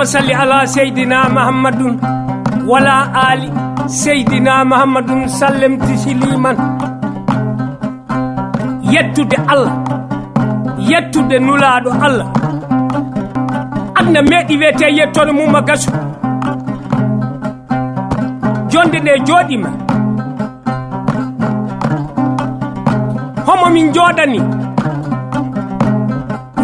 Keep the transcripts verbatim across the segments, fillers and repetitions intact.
Salli ala Seydina Muhammadun wala ali Seydina Muhammadun sallem tisiliman. Yettude Allah, yettude Nulaaɗo Allah. Aduna meeɗi wiyete yettore mum a gasu. Jonde nde jooɗima. Homo min jooɗani?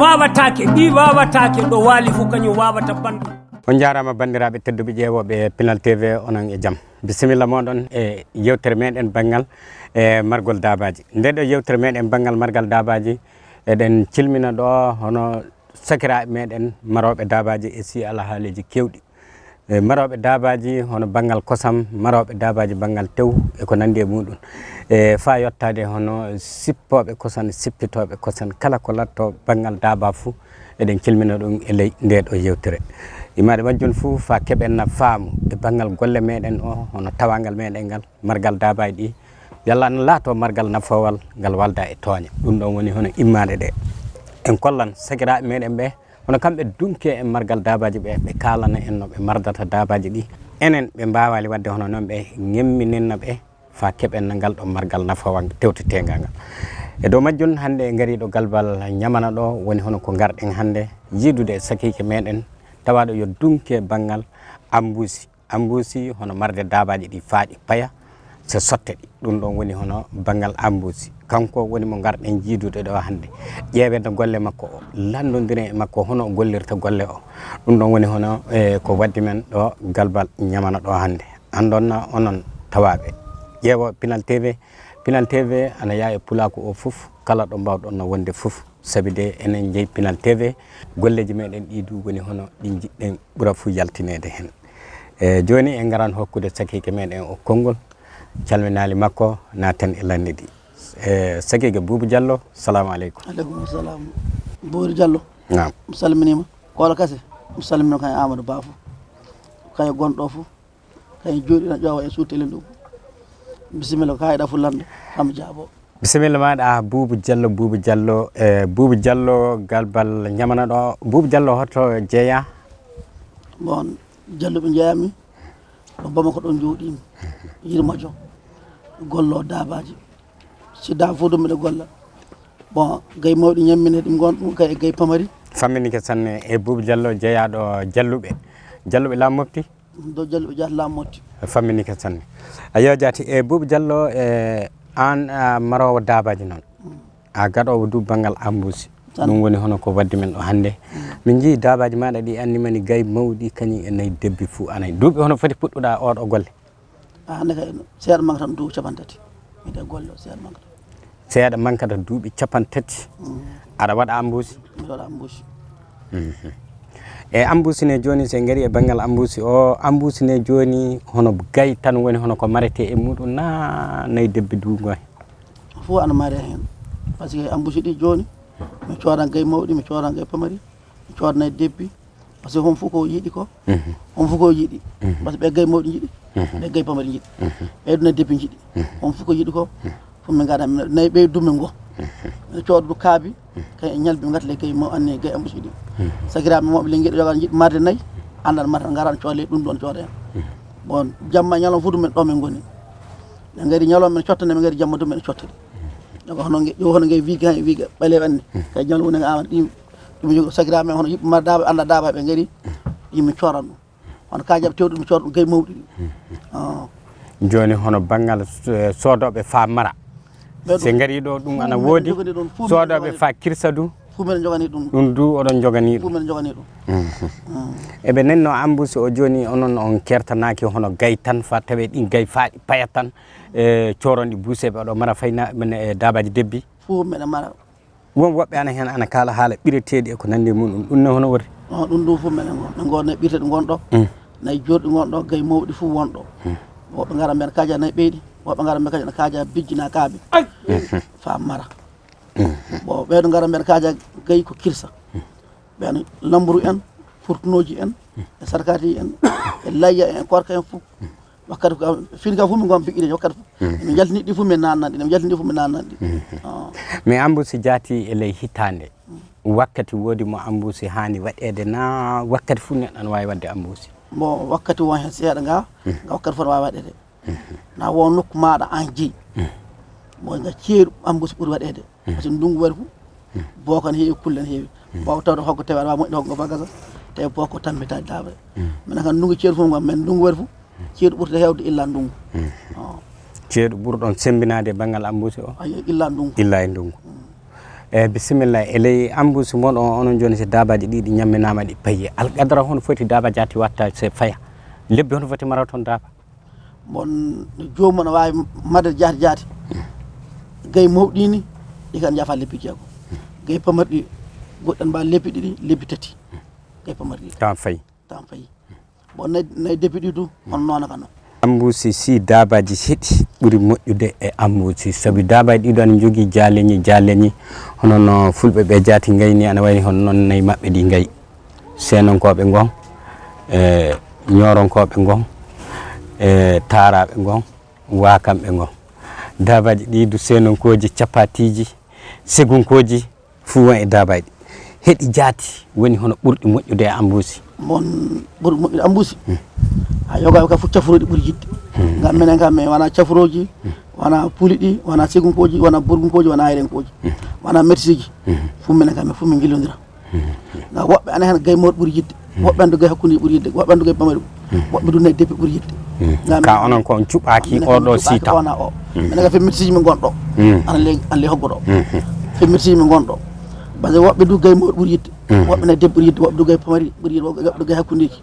Wawataake, ɗi wawataake, ɗo waali fu kañum wawata banndum. On njaaraama banndiraaɓe tedduɓe ƴeewooɓe Pinal T V, onon e jam. Bisimilla mooɗon e yewtere meɗen banngal e margol daabaaji. Nde ɗo yewtere meɗen banngal margal daabaaji, eɗen cilmina ɗo hono sakiraaɓe meɗen marooɓe daabaaji e si alhaaleeji keewɗi. E marooɓe daabaaji hono banngal kosam, marooɓe daabaaji banngal tew e ko nanndi e muɗum. E faa yottaade hono sippooɓe kosam, sippitooɓe kosam, kala ko latto banngal daabaa fuu, eɗen cilmina ɗum e ley nde ɗo yewtere. Imaade majjum fuu faa keɓen na faamu e banngal golle meɗen o, hono tawaangal meɗen ngal, margal daabaaji ɗi, yalla na laato margal nafoowal ngal walda e tooñe. Ɗum ɗon woni hono immaade ɗe. En kollan sakiraaɓe meɗen ɓe, hono kamɓe dunke en margal daabaaji ɓe, ɓe kaalana en no ɓe mardata daabaaji ɗi. Enen ɓe mbaawaali waɗde hono noon ɓe, ngimmininna ɓe faa keɓen ngal ɗo margal nafawa tewtetengal ngal. E dow majjum, hannde en ngarii ɗo Galbal Ñamana ɗo, woni hono ko ngarɗen hannde yiidude e sakiike meɗen, tawaaɗo yo dunke banngal ambuusi. Ambuusi hono marde daabaaji ɗi faa ɗi paya, so sotte ɗi. Ɗum ɗon woni hono banngal ambuusi. Kanko woni mo ngarɗen yiidude ɗo hannde. Ƴeewen no golle makko o, lanndondiren e makko hono o gollirta golle o. Ɗum ɗon woni hono, e, ko waddi men ɗo Galbal Ñamana ɗo hannde. Anndon na onon tawaaɓe ƴeewo Pinal T V. Pinal T V ana yaha e pulaaku o fof, kala ɗo mbaawɗon no wonde fof. Sabi de enen njeyi Pinal T V, golleeji meɗen ɗi du woni hono ɗi njiɗɗen ɓura fuu yaltineede heen. E, jooni en ngaran hokkude sakiike meɗen o konngol, calminaali makko, naaten e lanndi ɗi. E, sakiike Buubu Jallo, salaamu aleykum. Aleykum salam. Boori Jallo. Naam. Mi salminiima. Koolo Kase. Mi salminiima kañum Amadou Ba fof. Kañum gonɗo fof. Kañum jooɗi na ƴoowa e suutelen ɗum. Bisimilla, ko kaawiɗaa fof lanndo, haa mi jaaboo. Bisimilla maaɗa, Buubu Jallo, Buubu Jallo, e, Buubu Jallo, Galbal Ñamana ɗo. Buubu Jallo, hoto jeyaa? Bon, Jalluɓe njeyaa mi, ɗo Bamako ɗon njooɗii mi. Yirmajo, golloo daabaaji. Si daa fof ɗum miɗo golla. Bon, gay mawɗi ñamminee ɗum ngon ɗum, kay e gay pamari. Famminike sanne e Buubu Jallo, jeyaaɗo Jalluɓe. Jalluɓe Laamu Mofti? Ɗo Jalluɓe Jaati Laamu Mofti. Famminike sanne. Ayo jaati, e Buubu Jallo, e aan a maroowo daabaaji noon. Mm. A gaɗoowo du banngal ambuusi. Sanne. Ɗum woni hono ko waddi men ɗo hannde. Mm. Min njii daabaaji maaɗa ɗi anni mani gay mawɗi kañum e nayi debbi fuu anayi. Duuɓi hono foti puɗɗuɗaa oɗo golle? A hannde kay seeɗa manka tan duuɓi capanɗe tati. Miɗo golle o seeɗa manka tan. Seeɗa manka tan duuɓi capanɗe tati. Mm. Aɗa waɗa ambuusi? Miɗo waɗa ambuusi. Mhm. E ambuusi ne jooni, so en ngarii e banngal ambuusi o, ambuusi ne jooni hono gay tan woni hono ko maretee e muɗum naa nayi debbi duungo he? Fof ana maree heen. Par ce que ambuusi ɗi jooni, mi coodan gay mawɗi, mi coodan gay pamari, mi coodan nayi debbi. Par ce que homo fof ko yiɗi ko, mhm, homo fof ko yiɗi. Mhm. Par ce que ɓe gay mawɗi njiɗi, mhm, ɓe gay pamari njiɗi. Mhm. Ɓe ɗum debbi njiɗi. Mhm. Homo fof ko yiɗi ko, mhm, fof min ngaɗa, min nayi ɓeydu men ngo. Mhm. Min cooda du kaabi, mhm, kay e ñalbi min ngarta le gay maw anni gay ambuusi ɗi. Mhm. Sakiraaɓe mawɓe le ngiɗo yoga njiɗi marde nayi, anndan marta ngaran cooda le ɗum ɗon cooda hen. Mhm. Bon, jamma e ñalawma fof ɗum men ɗo men ngoni. Min ngari ñalawma men cottane, min ngari jamma du men cottade. Ɗum hono nge, ɗum hono nge wiige han e wiige ɓaleeɓe anni. Hmm. Kay ñalawma ne ama ɗi, ɗum yo sakiraaɓe men hono yiɓɓe mara daaba, annda daaba ɓe ngari, ɗi min cooran ɗum. Hono kaajaɓe tewɗi ɗum cooran ɗum gay mawɗi ɗi. Hmm. Ah. Jooni hono banngal so-, soodooɓe faa mara. Ɓe so ɗum, ngari ɗo ɗum ana fuu men woodi, jogani ɗum, fuu men soodooɓe jogani faa kirsa du. Fuu men jogani ɗum. Ɗum du oɗon jogani ɗum. Fuu men jogani ɗum. Mhm. Mm. Eɓe nenno ambuusi o jooni onon on kertanaaki hono gay tan faa tawee ɗin gay faa ɗi paya tan, e, cooron ɗi buuseeɓe oɗo mara fayna men e daabaaji debbi. Fof meɗen mara. Won woɓɓe ana heen ana kaala haala ɓireteeɗi e ko nanndi e muɗum. Ɗum ne hono woni? Non, ɗum ɗum fof meɗen ngo. Min ngo nayi ɓirteeɗi ngon ɗo. Mm. Nayi jorɗi ngon ɗo, gay mawɗi fof won ɗo. Mm. Woɓɓe ngara mbeɗa kaaja nayi ɓeyɗi, woɓɓe ngara mbeɗa kaaja, kaaja bijjina kaaɓe. Mhm. Faa mara. Mhm. Bon, ɓeeɗo ngara mbeɗa kaaja gay ko kirsa. Mm. Ɓen lamburu en, furtunooji en, mm, e sarkaati en, e layya en, e korka en fof. Mm. Wakkati ko, fini kam fof min ngam piɗɗiɗe wakkati fof. Mhm. Min jaltini ɗi fof min nannan ɗi, min jaltini ɗi fof min nannan ɗi. Mhm. Ah. Mais Ambusi Jaati e ley hitaande, mm, Wakkati woodi mo ambusi haani waɗeede, na wakkati fof neɗɗo ana waawi waɗde ambusi? Bon, wakkati won heen seeɗa nga, nga wakkati fof ne waawi waɗeede. Na won nokku maaɗa aan jeyi. Bon, nga ceeɗu ambusi ɓuri waɗeede. Parce que ndungu waɗi fof, booka ne heewi, kulle ne heewi. Mbaawa tawde hoggo tawi aɗa waawi moƴƴude hoggo bagasa, tawi booka ko tampitaaji daabaji. Minen kam ndungu ceeɗu fof ngon, men ndungu waɗi fof, ceeɗu ɓurta heewde illa ndungu. Ceeɗu ɓurɗon semmbinaade e banngal ambusi o? Ayo, illa ndungu. Illa e ndungu. Eyi, bisimilla. E ley ambusi mon o, onon jooni, so daabaaji ɗi, ɗi ñamminaama, ɗi payi, alqadara hono foti daaba jaati watta so faya? Lebbi hono foti mara toon daaba? Bon, joomum ne waawi made jaati jaati. Gayi mawɗi ni, ɗi kan njafa lebbi jeego. Gayi pamarɗi, goɗɗan mba lebbi ɗiɗi, lebbi tati. Gayi pamarɗi. Tan fayi. Tan fayi. Bon, nayi, nayi debbi ɗi du, hono noona kano. Ambusi, si daabaaji seɗi ɓuri moƴƴude e ambusi, sabi daabaaji ɗiɗo ana njogii jaaleñi, jaaleñi, hono no fulɓe ɓe jaati ngayi ni, ana wayi hono noon nayi maɓɓe ɗi ngayi. Seenonkooɓe ngon, e ñooronkooɓe ngon, e taaraaɓe ngon, waakamɓe ngon. Daabaaji ɗi du seenonkooji, capatiiji, segunkooji, fuu won e daabaaji. Heɗi jaati woni hono ɓurɗi moƴƴude e ambusi. Mon ɓurɗi moƴƴude ambusi. A yogaaɓe ka fof cafrooji ɓuri yiɗde. Ngam minen kam, mi wona cafrooji, wona puuli ɗi, wona segunkooji, wona burgunkooji, wona ayrenkooji, wona metisiiji. Fof minen kam, fof min njillondira. Nga woɓɓe ana heen gay mawɗo ɓuri yiɗde, woɓɓe ana gay hakkunde ɓuri yiɗde, woɓɓe ana gay pamari, woɓɓe du nayi debbi ɓuri yiɗde. Ka onon ko on cuɓaaki o ɗo sita? Ona o minen ka femmitisiiji min ngon ɗo. Ana ley, ana ley hoggo ɗo. Femmitisiiji min ngon ɗo. Parce que woɓɓe du gay mawɗo ɓuri yiɗde, woɓɓe nayi debbi ɓuri yiɗde, woɓɓe du gay pamari ɓuri yiɗde, woɓɓe du gay hakkundeji.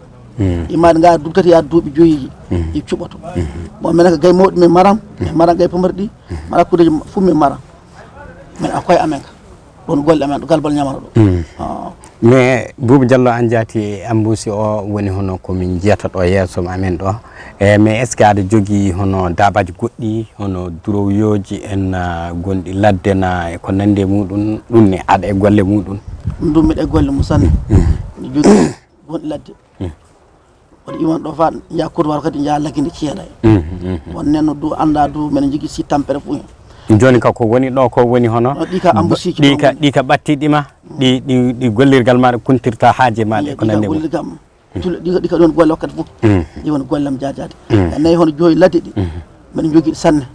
Imaade nga duɓtata yaa duuɓi joyiji, ɗi cuɓoto. Bon, minen ka gay mawɗi min maram, min maram gay pamari ɗi, mara hakkundeji fof min maram. Min a koye amen ka. Ɗon golle amen ɗo galbal ñamata ɗo. Mais Boubou Diallo, an jaati e ambusi o, woni hono ko min njiyata ɗo yeeso amen ɗo. E mais est ce que aɗa jogii hono daabaaji goɗɗi, hono durowyooji en, ah, gonɗi ladde na e ko nanndi e muɗum? Ɗum ne aɗa e golle muɗum? Ɗum du miɗa e golle mum sanne. Miɗo jogii gonɗi ladde. Waɗi iwan ɗo fa njaha kurwar kadi njaha laginde ceeɗa e. Won nenno du annda du mbeɗa jogii si tampere fof heen. Jooni ka ko woni ɗo ko woni hono? Ɗi ka ambusiiji ɗi ka, ɗi ka ɓattiɗi ma? Ɗi, ɗi, ɗi gollirgal maɗa kuntirta haaje maɗa e ko nanndi e mum? Gollirgal am. Tule ɗi, ɗi ka ɗon golle wakkati fof. Ɗi woni golle am jaajaade. Nayi hono joyi ladde ɗi. Mbeɗa jogii ɗi sanne.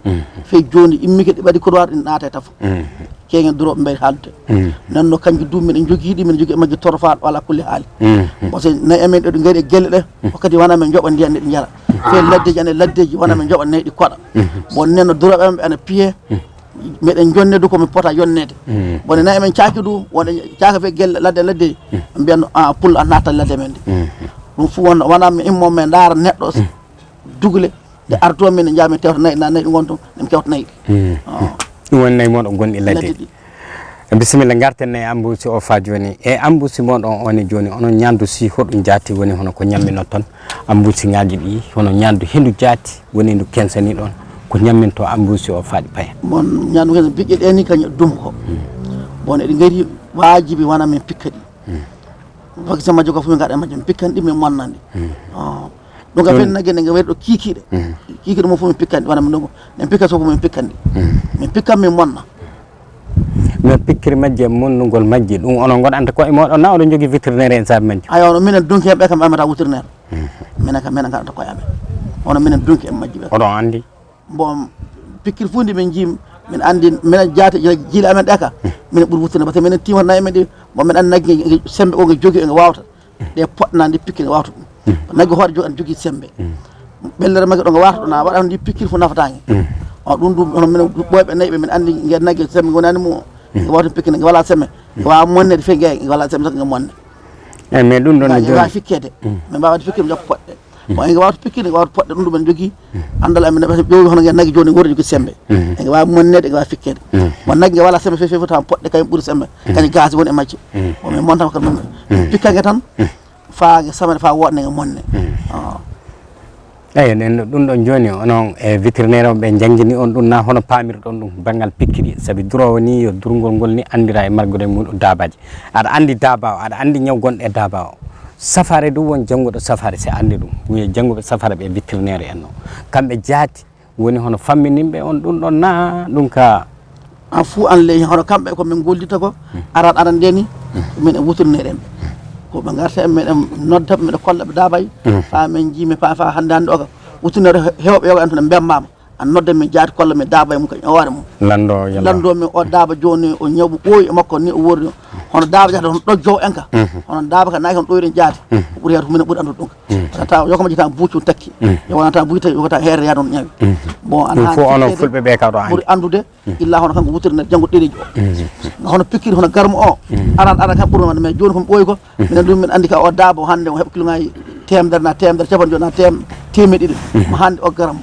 Fey jooni immike ɗi ɓaɗi kurwar ɗi naata e tafo. Keeŋen durooɓe mbayri haaldude. Nanno kanji du minen jogii ɗi, minen jogii e majji torofaaɗo ala kulli haali. Parce que nayi amen ɗo ɗi ngari e gelle ɗe, wakkati wona men njoɓa ndiyan ne ɗi njara. Fey laddeji ane laddeji wona men njoɓa nayi ɗi koɗa. Bon nenno durooɓe amen ɓe ana piye. Meɗen jonne du ko min pota yonnede. Bon nayi amen caaki du, wonde caaka fey gelle ladde ladde. Mbiyanno a pullo a natta ladde men de. Ɗum fof won wona mi immo men ndaara neɗɗo dugle. Nde arto min njaha min tewta nayi na nayi ɗi ngon toon, min kewta nayi ɗi. Ɗum woni nayi mon o gonɗi ladde ɗi. Bisimilla, ngarten e ambusi o fa jooni. E ambusi mon ɗon on e jooni, onon ñaandu si hoɗum jaati woni hono ko ñamminotton? Ambusi ŋaaji ɗi, hono ñaandu hendu jaati woni ndu kensani ɗon? Ko ñamminto ambusi o fa ɗi paya? Bon, ñaandu kensani biƴƴe ɗe ni kañum dum ko. Bon, eɗi ngari waajibi wona min pikka ɗi. Vaccin majjo ko fof min ngaɗa majjo, min pikkan ɗi, min monnan ɗi. Ɗum ka fen nagge nde nge wari ɗo kiikiiɗe. Kiikiiɗe mum fof min pikkan ɗi, wona min ɗum. Min pikka so fof min pikkan ɗi. Min pikkan min monna. Mais pikkiri majji e monnugol majji, ɗum onon ngonɗanta koye mooɗon na oɗon njogii vétérinaire en saabi majji? Ayo, no minen dunki en ɓe kam ɓe amata vétérinaire. Minen kam minen ngaɗanta koye amen. Hono minen dunki en majji ɓe. Oɗon anndi? Bon, pikkiri fof ndi min njii, min anndi, minen jaati jiile amen ɗe ka, minen ɓuri wuttinde, parce que minen tiimat nayi men ɗi, bon, min anndi nagge nge sembe o nge jogii, nge waawta. Ɗe poɗɗa ndi pikkiri nge waawta ɗum. Nagge hoore jogii, ana jogii sembe. Ɓellere magge ɗo nge waawta ɗo, na waɗa ndi pikkiri fof nafataange. O ɗum ɗum, hono minen ɓooyɓe nayi ɓe, min anndi nge nagge sembe nge wonani mum o. Nge waawta pikkiri, nge wala sembe. Nge waawa monnede fey nge, nge wala sembe sax nge monne. Eyi, mais ɗum ɗon ne jogii. Waawi fikkeede. Min mbaawa waɗde fikkiri, min jokka poɗɗe. Bon, en waawata pikkirde, en waawata poɗɗe, ɗum ɗum en jogii. Anndal amen, ɓe ƴeewi hono ngen nagge jooni, en woodi jogii semmbe. En waawi monneede, en waawi fikkeede. Bon, nagge nge walaa semmbe feewi feewi, tawa poɗɗe kañum ɓuri semmbe. Kañum gaasi woni e majje. Bon, min montama kadi min pikka nge tan, faa nge samane, faa woɗne nge monne. Eyi, ɗum ɗon jooni, onon e vétérinaire on, ɓe njanngini on ɗum na hono paamirɗon ɗum banngal pikkiri? Sabi duroowo ni yo durngol ngol ni anndira e margude muɗum daabaaji. Aɗa anndi daaba o, aɗa anndi ñaw gonɗo e daaba o. Safaare du won jannguɗo safaare, si a anndi ɗum. Wiye jannguɓe safaare ɓe vétérinaire en no. Kamɓe jaati woni hono fammininɓe on ɗum ɗon na ɗum ka? An fuu an ley hono kamɓe ko min gollita ko. Aran aran nde ni Min e wutirneɗen ɓe. Ko ɓe ngarta e meɗen nodda ɓe, meɗen kolla ɓe daabay. Faa min jii, mi faa, faa hannde, hannde oka. Wutirneɗo he-, heewɓe yoga en toon ɓe mbemmaama. An nodda min jaati kolla min daabay mum kañum e hoore mum. Lanndo, yalla. Lanndo min o daaba jooni o ñawu ɓooyi e makko ni o worri. Hono daaba jaati hono ɗojjowo en ka. Hono daaba ka naaki hono ɗoyɗen jaati. Ko ɓuri heewde ko minen ɓuri anndude ɗum ka. Tata yo ko majjata buucum takki. Yo wonata buuci tawi ko ta heere yaa ɗon ñawi. Bon, ɗum ana fof onon fikkede fulɓe ɓe kaw ɗo ɓuri anndude. Illa hono kanko wutirnde janngo ɗereji o. Hono pikkiri hono garmo o. Aran, aran kam ɓurno wonde, mais jooni ko mi ɓooyi ko. Minen ɗum min anndi ka o daabo hannde o heɓa kiloŋaaji teemedere na teemedere capanɗe joyi na teem-, teemeɗe ɗiɗi. Mo hannde o garmo.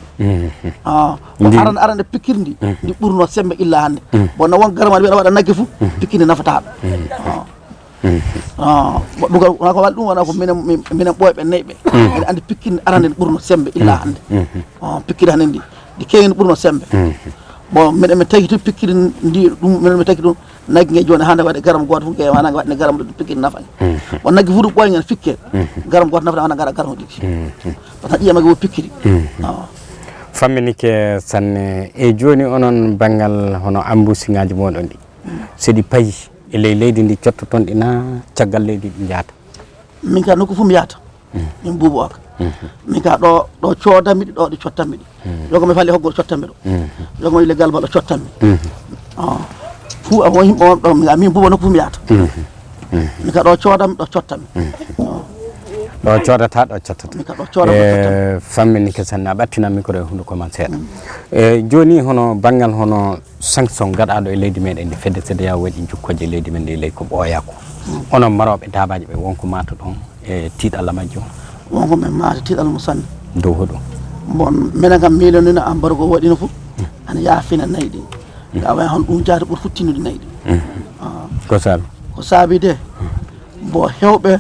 Ah, ko aran, arande pikkiri ndi, ndi ɓurno sembe illa hannde. Bon, no won garmo aɗa wiya aɗa waɗa nagge fof, pikkiri ndi nafata ɗum. Ah. Ah, ɗum ko, wona ko waɗi ɗum, wona ko minen, min, minen ɓooyɓe nayɓe. Eɗen anndi pikkiri ndi arande ndi ɓurno sembe illa hannde. Ah, pikkiri hannde ndi, ndi keewi ndi ɓurno sembe. Bon, minen mi tagi tun pikkiri ndi, ɗum, minen mi tagi ɗum, nagge nge jooni hannde waɗi garam gooto fof, nge wona nge waɗi garam ɗo pikkiri nafani. Bon, nagge fof ɗum ɓooy ngen fikke. Garam gooto nafani wona garam, garam ɗiɗi. Parce que ƴiyam nge wo pikkiri. Ah. Famminike sanne. E jooni onon banngal hono ambusiŋaaji mooɗon ɗi, so ɗi payi e ley leydi ndi cottoton ɗi na caggal leydi ɗi njahata? Min ka nokku fof mi yahata. Min Buuba Oka. Min ka ɗo, ɗo coodanmi ɗi, ɗo ɗi cottanmi ɗi. Yogo mi faale hoggol cottanmi ɗo. Yogo mi leggal bal ɗo cottanmi. Ah. Fuu a won yimɓe on ɗo, min, min Buuba nokku fof mi yahata. Min ka ɗo coodanmi, ɗo cottanmi. Ah. Ɗo coodata, ɗo cottata. Min ka ɗo coodanmi, ɗo cottanmi. Eh, famminike sanne, a ɓattinan micro e hunnduko ma seeɗa. Eh, jooni hono banngal hono sanction gaɗaaɗo e leydi meɗen ndi, fedde C E D E A O waɗi jukkooje e leydi men ndi ley ko ɓooyaa ko. Onon marooɓe daabaaji ɓe, wonko maatoɗon e tiiɗalla majjum? Wonko min maata tiiɗalla mum sanne. Dow hoɗum? Bon, minen kam miilonino embargo waɗino fof, ana yaafina nayi ɗi. Ka wayi hono ɗum jaati ɓuri futtinude nayi ɗi. Ah. Ko saabi? Ko saabi de, bon, heewɓe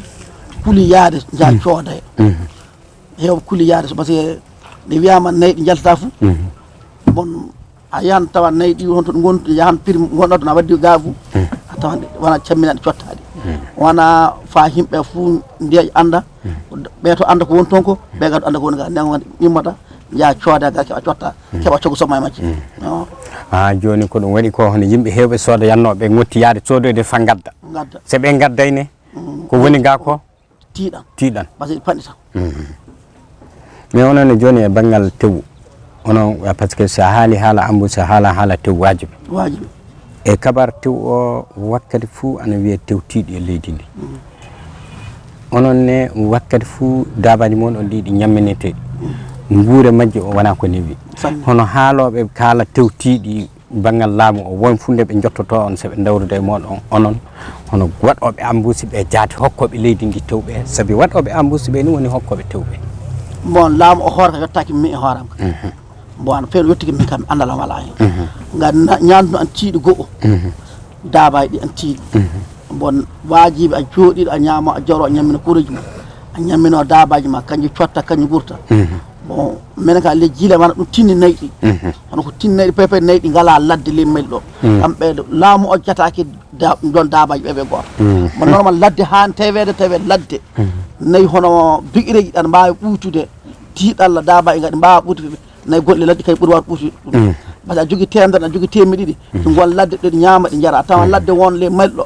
kuli yaade njaha coodoya. Heewɓe kuli yaade, so, parce que nde wiyaama nayi ɗi njaltata fof, bon, a yahan tawa nayi ɗi won to ɗi ngoni, yahan prix ngonɗo to na waddi gaabu, a tawan ɗi wona camminaɗi cottaɗi. Wona fa yimɓe fof ndiya annda, ɓe to annda ko woni toon ko, ɓe kadi annda ko woni ga, nden woni immata, njaha cooda ga keɓa cotta, keɓa coggu somma e majje. Ah, jooni ko ɗum waɗi ko hono yimɓe heewɓe sooda yannooɓe ngotti yaade soodoyde fa ngadda. Ngadda. So ɓe ngaddayne, ko woni ga ko? Tiiɗan. Tiiɗan. Parce que ɗi panɗi tan. Mais onon ne jooni e banngal tewu, onon, parce que so a haali haala ambu, so a haala haala tewu waajibi. Waajibi. E kabar tewu o wakkati fuu ana wiya tewu tiiɗi e leydi ndi. Onon ne wakkati fuu daabaaji mon on ɗi, ɗi ñamminete. Nguure majje o wona ko newi. Sanne. Hono haalooɓe kaala tewu tiiɗi banngal laamu o, won fuu nde ɓe njottotoo on, so ɓe ndawrude e mooɗon, onon, hono waɗooɓe ambusi ɓe jaati hokkooɓe leydi ndi tewɓe, sabi waɗooɓe ambusi ɓe ni woni hokkooɓe tewɓe. Bon, laamu o hoore ka yottaaki min e hooram ka. Bon, an feere yottiki min kam, anndal am alaa heen. Ngam na-, ñaandu an tiiɗi go'o, daabaaji ɗi an tiiɗi. Bon, waajibi a jooɗiiɗo, a ñaama, a joro, a ñammina kuureeji ma. A ñamminoo daabaaji ma, kanji cotta, kanji ngurta. Bon, minen ka ley jiile mana ɗum tinni nayi ɗi. Hono ko tinni nayi ɗi, pepe nayi ɗi ngalaa ladde ley mel ɗo. Kamɓe laamu o jataaki da-, ɗon daabaaji ɓe ɓe gooto. Mo normal ladde haan teweede, tawe ladde. Nayi hono bigireeji ɗan mbaawi ɓuutude, tiiɗalla daabaaji ngaɗi mbaawa ɓuutude. Nayi gonɗi ladde kay ɓuri waawde ɓuutude ɗum. Parce que a jogii teemedere, a jogii teemedde ɗiɗi. Ɗi ngon ladde ɗo ɗi ñaama, ɗi njara. Tawa ladde won ley mel ɗo.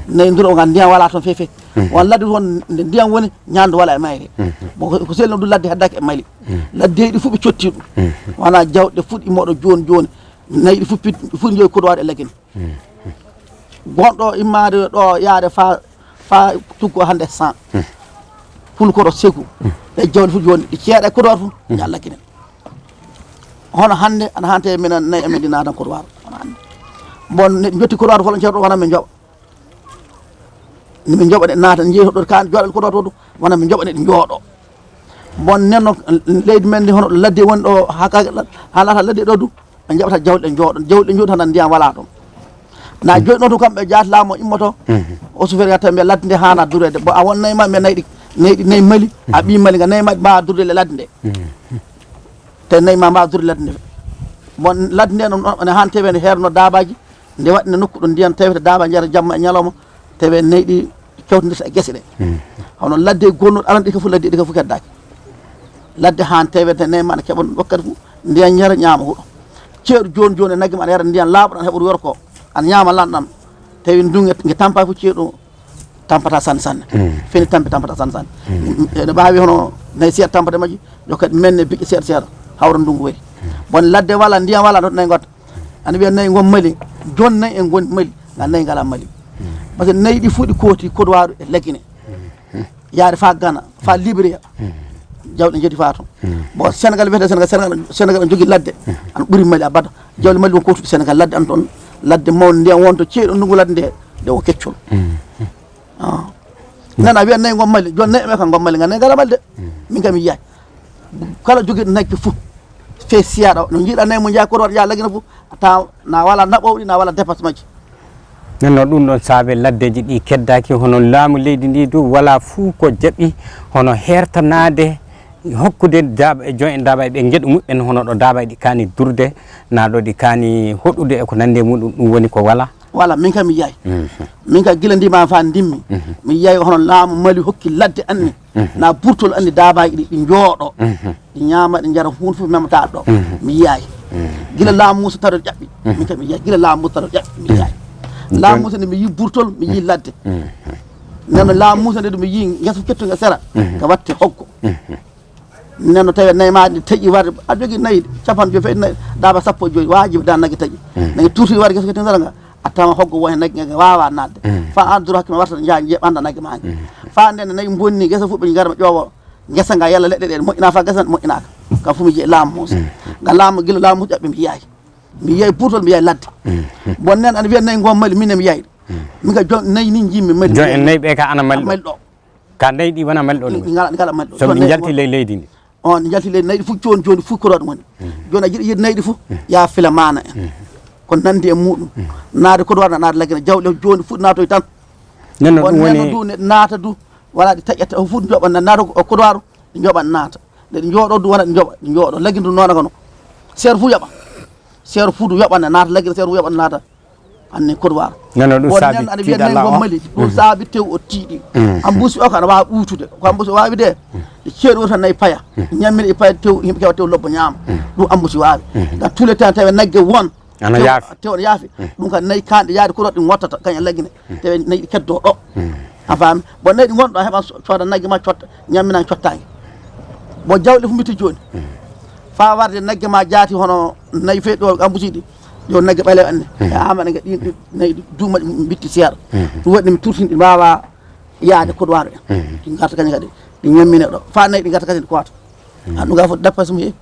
Nayi nduro ngal ndiyam walaa toon fefe. Won ladde won nde ndiyam woni, ñaandu wala e mayre. Bon, ko, ko selno ɗum ladde heddaaki e Mali. Laddeeji ɗi fof ɓe cotti ɗum. Wona jawɗe fuɗi moɗo jooni jooni. Nayi ɗi fof pit-, fuɗi njoyi koɗowaade e lagine. Gonɗo immaade ɗo yaade fa, fa tuggo hannde cent. Pulkoro segu. Ɗe jawɗe fof jooni, ɗi ceeɗa e koɗowaade fof, ña lagine. Hono hannde, ana hante minen nayi amen ɗi naatan koɗowaade. Hono hannde. Bon, ne jotti koɗowaade fof, ceeɗa wona min njoɓa. Nde min njoɓa ɗe naata, njeyi toɗɗo kaan jooɗa koɗo to ɗum, wona min njoɓa ɗe ɗe njooɗo. Bon, nen noon, leydi men ndi hono ɗo ladde woni ɗo, haa ka, haa laata ladde ɗo du, ɓe njaɓata jawle ɗe njooɗo, jawle ɗe njooɗo tan ndiyam walaa ɗon. Na joyi noon to kamɓe jaati laamu o immoto, o sufere yata mbiya ladde nde haana dureede. Bon, a won nayi ma, mbiya nayi ɗi, nayi ɗi, nayi Mali, a ɓii Mali nga, nayi ma ɗi mbaawa dureede ladde nde. Te nayi ma mbaawa dureede ladde nde. Bon, ladde nde noon, ɗon ene haan teweede heerno daabaaji, nde waɗi nde nokku ɗo ndiyam tawete daabaaji njara jamma e ñalawma, tawi nayi ɗi cawtindirta e gese ɗe. Hono ladde gonnuɗo aran ɗi ka fof, ladde ɗi ka fof keddaaki. Ladde haan tawete nayi ma ana keɓa ɗum wakkati fof, ndiyam ñara ñaama huɗo. Ceeɗu jooni jooni e nagge ma ana yara ndiyam laaɓɗo, ana heɓa ɗum yorko, ana ñaama lanɗam. Tawi ndungu nge tampa fof ceeɗu tampata sanne sanne. Fini tampi tampata sanne sanne. Ene ɓaawi hono nayi seeɗa tampata majji, yo kadi menne biƴƴe seeɗa seeɗa, hawra ndungu wari. Bon, ladde wala, ndiyam wala, ɗo nayi ngotta. Ana wiya nayi ngon Mali, jon nayi en ngoni Mali, nga nayi ngala Mali. Parce que nayi ɗi fuu ɗi kooti Kodowaaru e Lagine. Yaade fa Gana, fa Liberiya. Jawɗe njetti fa toon. Bon, Senegal wiyete Senegal, Senegal, Senegal ne jogii ladde. Ana ɓuri Mali abada. Jawle Mali won kootuɗe Senegal, ladde ana toon. Ladde mawnde, ndiyam won to ceeɗu ndungu ladde nde, nde o keccol. Ah. Nan a wiya nayi ngon Mali, jon nayi ɓe kam ngon Mali, nga nayi ngala Mali de. Min kam mi yiyaay. Kala jogiiɗo nagge fof, fe siyaɗo, no jiiɗa nayi mo jeeya koto waɗa yaa Lagine fof, a tawa na wala naɓowɗi, na wala dépasse majji. Nden noon ɗum ɗon saabe laddeeji ɗi keddaaki, hono laamu leydi ndi du wala fuu ko jaɓi, hono hertanaade, hokkude daaba e joom en daaba e ɓe ngeɗu muɓɓen, hono ɗo daaba ɗi kaani durde, na ɗo ɗi kaani hoɗude e ko nandi e muɗum, ɗum woni ko wala. Wala, min kam mi yiyaay. Min kam gila ndima fa ndimmi, mi yiyaay hono laamu Mali hokki ladde anni, na burtol anni daaba ɗi, ɗi njooɗo, ɗi ñaama, ɗi njara, huunde fof memata ɗo. Mi yiyaay. Gila laamu Muusa Tarawel ƴaɓɓi, min kam mi yiyaay. Gila laamu Muusa Tarawel ƴaɓɓi, mi yiyaay. Laamu Muusa nde mi yii burtol, mi yii ladde. Nden no laamu Muusa nde ɗum mi yii ngesa fof kettuga sera, ka watte hoggo. Nden no tawi nayi ma ɗi taƴi warde, a jogii nayi capanɗe joyi, fewde nayi, daaba sappo e joyi, waajibi da nagge taƴi. Nagge turti warde ngesa kettuga sera nga, a tawa hoggo won heen nagge nge waawa naatde. Fa an duro hakkima warta nja-, nje-, ɓannda nagge ma nge. Fa nden nayi bonni ngesa fof ɓe ngar ɓe ƴoowa ngesa nga yalla leɗɗe ɗe moƴƴina fa ngesa moƴƴinaaka. Kam fof mi jeyi laamu Muusa. Nga laamu gila laamu Muusa ƴaɓɓi mi yiyaay. Mi yiyaay burtol, mi yiyaay ladde. Bon nden ana wiya nayi ngon Mali, min ne mi yiyaay. Min ka jon nayi ni jimmi Mali. Jon en nayi ɓe ka ana Mali ɗo. Mali ɗo. Ka nayi ɗi wona Mali ɗo ɗi. Ɗi ngala, ɗi ngala Mali ɗo. So jon ɗi nayi njalti ngon ley leydi ndi. On njalti ley nayi ɗi fof jooni, jooni fof Kodowaaru woni. Jooni a jiɗi yiide nayi ɗi fof, yaa fila maana en. Ko nandi e muɗum. Naade Kodowaaru, naade Lagine, jawle jooni fof naatoy tan. Nden noon bon, ɗum nden woni no du, ne naata du, wala ɗi taƴƴata, o fof joɓa na naata ko Kodowaaru, ɗi joɓa naata. Nde ɗi jooɗo du wona ɗi joɓa, ɗi jooɗo. Lagine du noona kono. Seer fof yoɓa. Seer fof du yoɓa ne naata Lagine, seer fof yoɓa ne naata. Anne Kodowaaru. Nano ɗum bon saabi nen aɗa wiya tiiɗalla nayi o. Mali, ɗum saabi tew o tiiɗi. Ambusi o ko aɗa waawa ɓuutude. Ko ambusi o waawi de. Ceeɗu o tan nayi paya. Ñammina e paya tew, yimɓe kewa tew lobbo ñaama. Ɗum ambusi waawi. Dans tous les temps, tawi nagge won. Ana tew, yaafi. Tew ne yaafi. Ɗum kam nayi kanɗe yaade Kodowaaru ɗi ngottata, kañum e Lagine. Tawi nayi ɗi keddo ɗo. A faami? Bon, nayi ɗi ngonɗo heɓa so-, cooda nagge ma cotta, ñammina cottaange. Bon, jawle fof mbitti jooni. Fa warde nagge ma jaati hono nayi fe ɗo ambusi ɗi. Yo nagge ɓaleeɓe anne. E Aamadu nga ɗin, ɗin nayi ɗi duuma ɗi mbitti seeɗa. Ɗum waɗi mi turtin ɗi mbaawa yaade Kodowaaru en. Ɗi ngarta kañum kadi. Ɗi ñammina ɗo. Fa nayi ɗi ngarta kañum ɗi koota. An ɗum ga fof dappa sum he.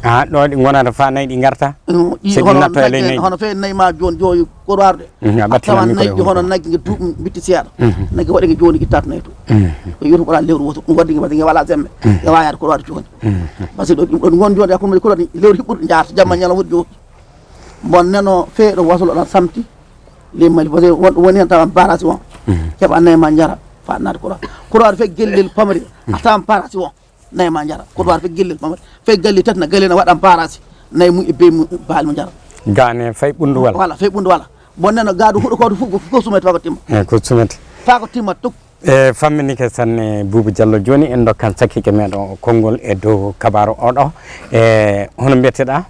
Ah, ɗo ɗi ngonata fa nayi ɗi ngarta. Mm, ɗi so ɗi hono natto e ley nagge, nayi. Hono fe nayi ma jooni joyi Kodowaaru de. Mm, a ɓatti tawa nayi ɗi hono nagge nge duuɓi mbitti seeɗa. Nagge waɗi nge jooni ittato nayi to. Ko yoto ɓura lewru woto. Ɗum waɗi nge waɗi nge wala semme. Nge wawa yaade Kodowaaru jooni. Parce que ɗo ɗum ɗon ngon jooni hakkunde Kodowaaru lewru hiɓɓude jaarta jamma ñala woɗi jooni. Bon neno fe ɗo wasolo ɗon samti. Ley Mali, parce que won, woni hen tawa barasi won. Keɓa nayi ma jara, fa naade Kodowaaru. Kodowaaru fe gellel pamari, a tawan barasi won. Nayi ma njara. Kodowaaru fe gellel pamari. Fe galli tati na galli na waɗan barasi. Nayi mum e bey mum, baali mum njara. Gane fay ɓunndu wala. Wala, fay ɓunndu wala. Bon neno gaadu huɗo ko fof ko sumete fa ko timma. E ko sumete. Fa ko timma tuk. E famminike sanne Boubou Diallo, jooni en ndokkan sakiike meɗen o konngol e dow kabaaru oɗo. E hono mbiyeteɗa?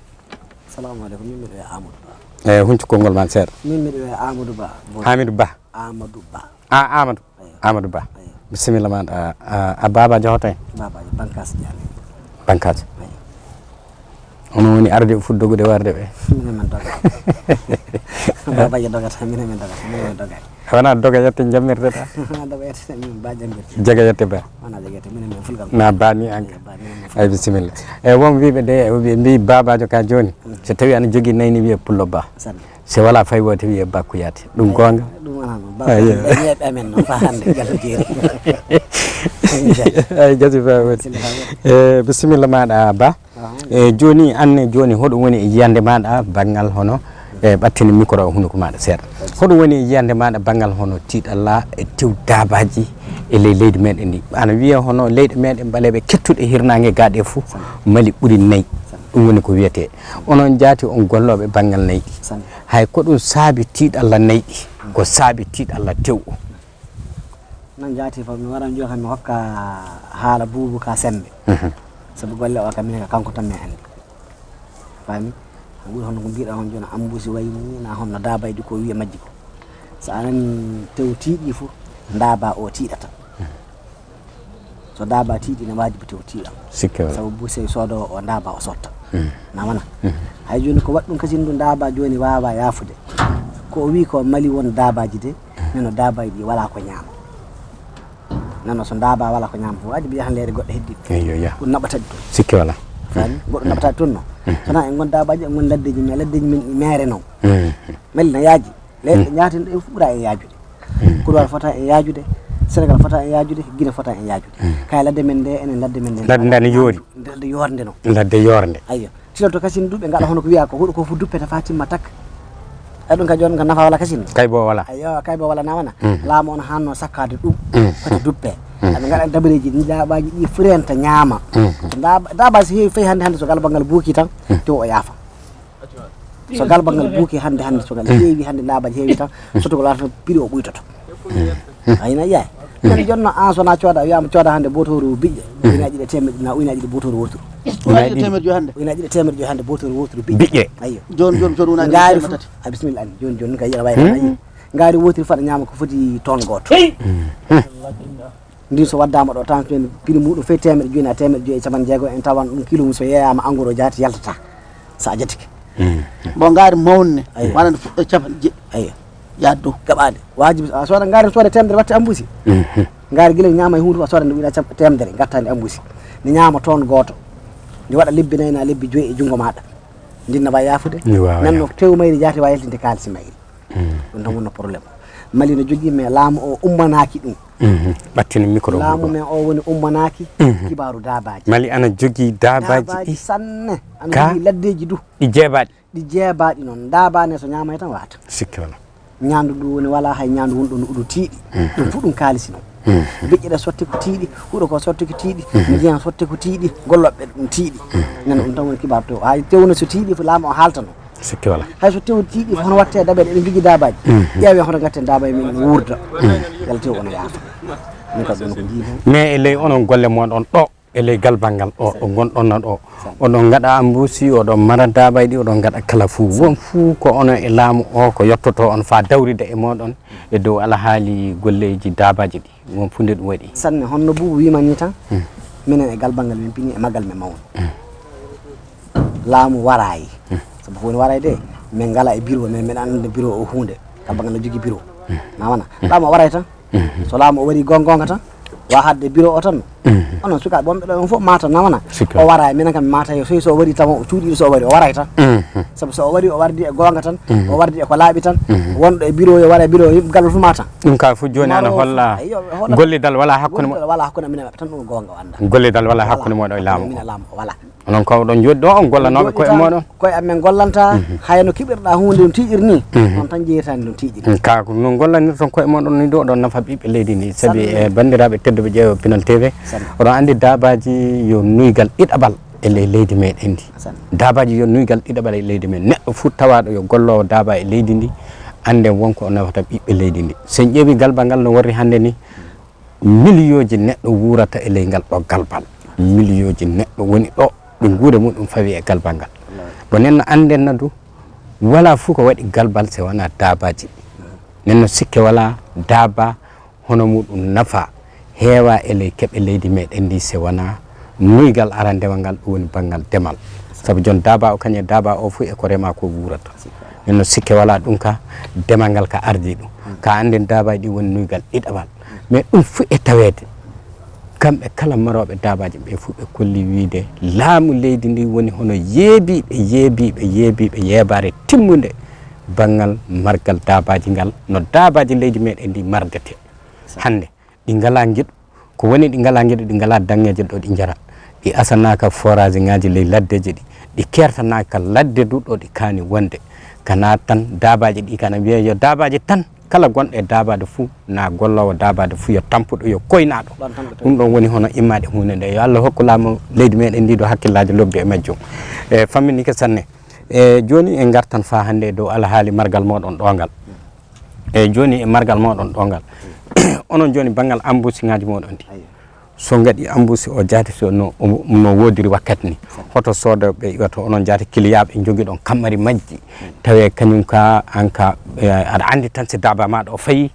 Salamu aleykum, min mbiɗo wiya Amadou Ba. E huncu konngol ma seeɗa. Min mbiɗo wiya Amadou Ba. Hamidou Ba. Amadou Ba. A Amadou. Amadou Ba. Bisimilla maɗa. A, a Babajo hoto en? Babajo Bankas Diané. Bankas. Ono woni arde fuɗ dogude warde ɓe. Minen min doga. Babajo dogata, minen min dogata, minen min doga. Wona doga yette jammirde ta. Wona doga yette min ba jammirde. Jaga yette ba. Wona jaga yette minen min fulgal. Na bani an. Ay bisimilla. E won wiɓe de ɓe mbi Babajo ka joni. So tawi ana jogi nayni wiye pullo ba. Sani. So wala fay woote wiye bakkuyaate. Ɗum goonga? Ɗum wona noon. Bakkuyaate amen noon fa hannde Diallo Jeeri. Ay gasi fa woni. E bisimilla maɗa ba. E jooni anne jooni hoɗum woni e yiyande maɗa banngal hono e ɓattini micro o hunuko maɗa seeɗa. Hoɗum woni e yiyande maɗa banngal hono tiiɗalla e tew dabaji e ley leydi meɗen ndi? Ana wiye hono leyɗe meɗen ɓaleɓe kettuɗe hirnange gaɗe fo Mali ɓuri nayi. Ɗum woni ko wiyete. Onon jaati on gollooɓe banngal nayi ɗi. Hay ko ɗum saabi tiiɗalla nayi ɗi, ko saabi tiiɗalla tew o? Nan jaati fof mi waran jooni kam mi hokka haala Buubu ka semmbe. Sabu golle o kam minen ko kanko tan mi anndi. Faami? Ko ɓuri hono ko mbiɗa on jooni ambusi wayi ni na honno dabaydi ko wiye majji ko. So a nani tew tiiɗi fof Daaba o tiiɗata. So daaba tiiɗi, ne waajibi te o tiiɗa. Sikke wala. Sabu buuse soodoowo o daaba o sotta. Mm. Na wona? Mm. Hay jooni ko waɗi ɗum kasin ɗum daaba jooni waawa yaafude. Ko o wi ko Mali won daabaaji de, nano daabaaji ɗi wala ko ñaama. Nano so daaba wala ko ñaama, waajibi yahan leyɗe goɗɗe heddiiɗe. Eyyo, ya. Ɗum naɓata ɗi toon. Sikke wala. Faami? Goɗɗum naɓata ɗi toon no. Mm. Sona en ngon daabaaji, en ngon laddeeji, mais laddeeji men ɗi meere noon. Mm. Mali na yaaji. Leyɗe Mm. ñaaten ɗe fof ɓura en yaajude. Mm. Couloir fota en yaajude, Sénégal fota en yaajude, Guinée fota en yaajude. Mm. Kay ladde men nde, enen ladde men nde. Ladde nde ne yoori. Ladde yoornde no. Ladde yoornde. Ayyo. Tiloto kasin duuɓe ngaɗa hono ko wiya ko huɗo ko fof duppete fa timma tak. Ay ɗum ka jooni ka nafa wala kasin. Kay bo wala. Ayyo, kay bo wala na wona. Mm. Laamu on hanno sakkade ɗum. Mm. Foti duppe. Mm. Aɓe ngaɗa dabareeji ɗi daabaaji ɗi furenta ñaama. Mm. Daaba, daaba so heewi fayi hannde, hannde so galba ngal buuki tan, Mm. tew o yaafa. So galba ngal buuki hannde, hannde so ngal heewi hannde, daabaaji heewi tan, sotogol arata piri o ɓuytoto. Ayna ƴeew. Kono jonno an sona cooda, wiyama cooda hannde botooru biƴƴe. Ujunaaji ɗiɗi e teemeɗɗe na ujunaaji ɗiɗi botooru wooturu. Ujunaaji ɗiɗi teemeɗɗe joyi hannde. Ujunaaji ɗiɗi teemeɗɗe joyi hannde botooru wooturu biƴƴe. Biƴƴe. Ayyo. Jooni, jooni, jooni ujunaaji ɗiɗi e Ngaari teemeɗɗe fof, tati. A bisimilla an. Jooni, jooni kay yeɗa wayla Hmm. ayi. Ngaari wootiri fota ñaama ko foti tonne gooto. Hmm. Ndin so waddama ɗo tan, so en piri muɗum fey teemeɗɗe joyi na teemeɗɗe joyi e capanɗe jeego, en tawan ɗum kilo mum so yeeyama engrais o jaati yaltata. Sa jatike. Mm. Bon, ngaari mawnne, Aywa. Wonande fuɗɗo capanɗe jeɗɗi. Aywa. Yaade dow. Gaɓaade. Waajibi, a sooda ngaari, sooda teemedere, watte ambusi. Mhm. Ngaari gila ñaama e huunde fof, a sooda nde wiɗa cap-, teemedere, ngatta nde ambusi. Nde ñaama toon gooto. Nde waɗa lebbi nayi na lebbi joyi e junngo maaɗa. Ndin na waawi yaafude. Nde waawa Nan no yaafude. Tew mayri jaati, waawi yaltinde kaalisi mayri. Mm. Ɗum tan wonno problème. Mali no jogii, mais laamu o ummanaaki ɗum. Mhm. Ɓattini micro Laamu mum. Men o woni ummanaaki Mhm. kibaaru daabaaji. Mali ana jogii daabaaji Daabaaji ɗi sanne. Ana ka jogii laddeeji du. Ɗi jeebaaɗi. Ɗi jeebaaɗi noon. Daabaa ne so ñaamay tan waata. Sikke wala. Ñaandu ndu woni wala hay ñaandu wonɗo no udu tiiɗi. Mhm. Ɗum fu ɗum kaalisi noon. Mhm. Beƴƴe ɗe sotte ko tiiɗi, huɗo ko sotte ko tiiɗi, Mhm. ndiyan sotte ko tiiɗi, gollooɓe ɗum tiiɗi. Mhm. Nana ɗum tan woni kibaaru to. Hay tewno so tiiɗi, laamu o haaltano. Sikke wala. Hay so tew tiiɗi, hono watte daɓe ɗe, eɗen njogii daabaaji. Mhm. Ƴeewe hono ngatten daabaaji men ene wuurda. Mhm. Yalla tew ono yaafa. Min kam ɗum ko jiimi. Mais e ley onon golle mon ɗon ɗo, e ley galbal ngal ɗo, ɗo ngonɗon na ɗo. Oɗon ngaɗa ambusi, oɗon mara daabaaji ɗi, oɗon ngaɗa kala fuu. Won fuu ko onon e laamu o ko yottoto on faa dawrida e moɗon e dow alhaali golleeji daabaaji ɗi. Won fuu nde ɗum waɗi. Sanne, honno Buubu wiima ni tan, Hmm. minen e galbal ngal min pini e magal men mawni. Hmm. Laamu warayi. Hmm. Sabu ko woni warayi de, min ngala e bureau, mais min annda bureau o huunde. Galbal ngal no jogii bureau. Hmm. Na wona? Hmm. Laamu o waray tan. Hmm. So laamu o wari gonga gonga tan, wa hadde bureau o tan. Hmm. Onon sukaaɓe wonɓe ɗo on fof mata na wona? Sikka. O warayi, minen kam mata yo so, so o wari tan o cuuɗiiɗo so o wari o waray tan. Hmm. Sabu so o wari o wardi e gonga tan, Hmm. o wardi e ko laaɓi tan. Hmm. Wonɗo e bureau yo wara e bureau yimɓe galbal fof mata. Ɗum ka fof jooni ana Maro holla fof, eyyo, holla gollidal wala hakkunde mo- gollidal wala hakkunde minen maɓɓe tan, ɗum gonga o annda. Gollidal wala Wala. Hakkunde moɗon e laamu. Minen laamu o wala. Onon kaw ɗon jooɗi ɗo on gollanooɓe Jooɗi koye tan, moɗon. Koye amen gollanta, Mhm. hayno kiɓirɗa huunde no tiiɗiri ni, Mhm. on tan jeeyirtani no tiiɗiri. Ka ko no gollanirton koye moɗon ni ɗo, ɗon nafa ɓiɓɓe leydi ndi. Sabi Sanne. E banndiraaɓe tedduɓe ƴeewo Pinal T V, Sanne. Oɗon anndi daabaaji yo nuygal ɗiɗaɓal e ley leydi meɗen ndi. Sanne. Daabaaji yo nuygal ɗiɗaɓal e leydi men. Neɗɗo fof tawaaɗo yo golloowo daaba e leydi ndi, annden wonko o nafata ɓiɓɓe leydi ndi. So en ƴeewi galbal ngal no worri hannde ni, Miliyooji neɗɗo wuurata e ley ngal ɗo galbal. Miliyooji neɗɗo woni ɗo, ɓe nguure muɗum fawi e galbal ngal. Wallahi. Ko nen no anndenna du, wala fof ko waɗi galbal se wona daabaaji. Nen no sikke wala daaba hono muɗum nafa heewa e ley keɓe leydi meɗen ndi se wona nuygal arandewal ngal, ɗum woni banngal demal. Sabu jon daaba o, kañum e daaba o fof e ko rema ko wuurata. Nen no sikke wala ɗum ka demal ngal ka ardi ɗum. Ka annden daabaaji ɗi woni nuygal ɗiɗaɓal. Mais ɗum fof e taweede, kamɓe kala marooɓe daabaaji ɓe fof ɓe kolli wiyde laamu leydi ndi woni hono yeebiiɓe, yeebiiɓe, yeebiiɓe yeebaare timmunde banngal margal daabaaji ngal, no daabaaji leydi meɗen ndi mardete. Hannde ɗi ngalaa ngeɗu, ko woni ɗi ngalaa ngeɗu, ɗi ngalaa daŋŋeeje ɗo ɗi njara. Ɗi asanaaka forage ŋaaji ley laddeeji ɗi, ɗi keertanaaka ladde du ɗo ɗi kaani wonde. Kana tan daabaaji ɗi kana wiya yo daabaaji tan, kala gonɗo e daabaade fuu, na golloowo daabaade fuu, yo tampuɗo, yo koynaaɗo. Ɗon tan ko tawi. Ɗum ɗon woni hono immaade huunde nde. Yo Allah hokku laamu leydi meɗen ndi ɗo hakkillaaji lobbi e majjum. E famminike sanne. E jooni en ngartan faa hannde e dow alhaali margal moɗon ɗo ngal. E jooni e margal moɗon ɗo ngal. Onon jooni banngal ambusiŋaaji moɗon ɗi. Ayyo. So ngaɗi ambusi o jaati so no, no woodiri wakkati ni. Hoto soodooɓe iwata onon jaati kiliyaaɓe njogiɗon kammari majji. Tawi kañum ka an ka, e, aɗa anndi tan si daaba ma ɗo fayi.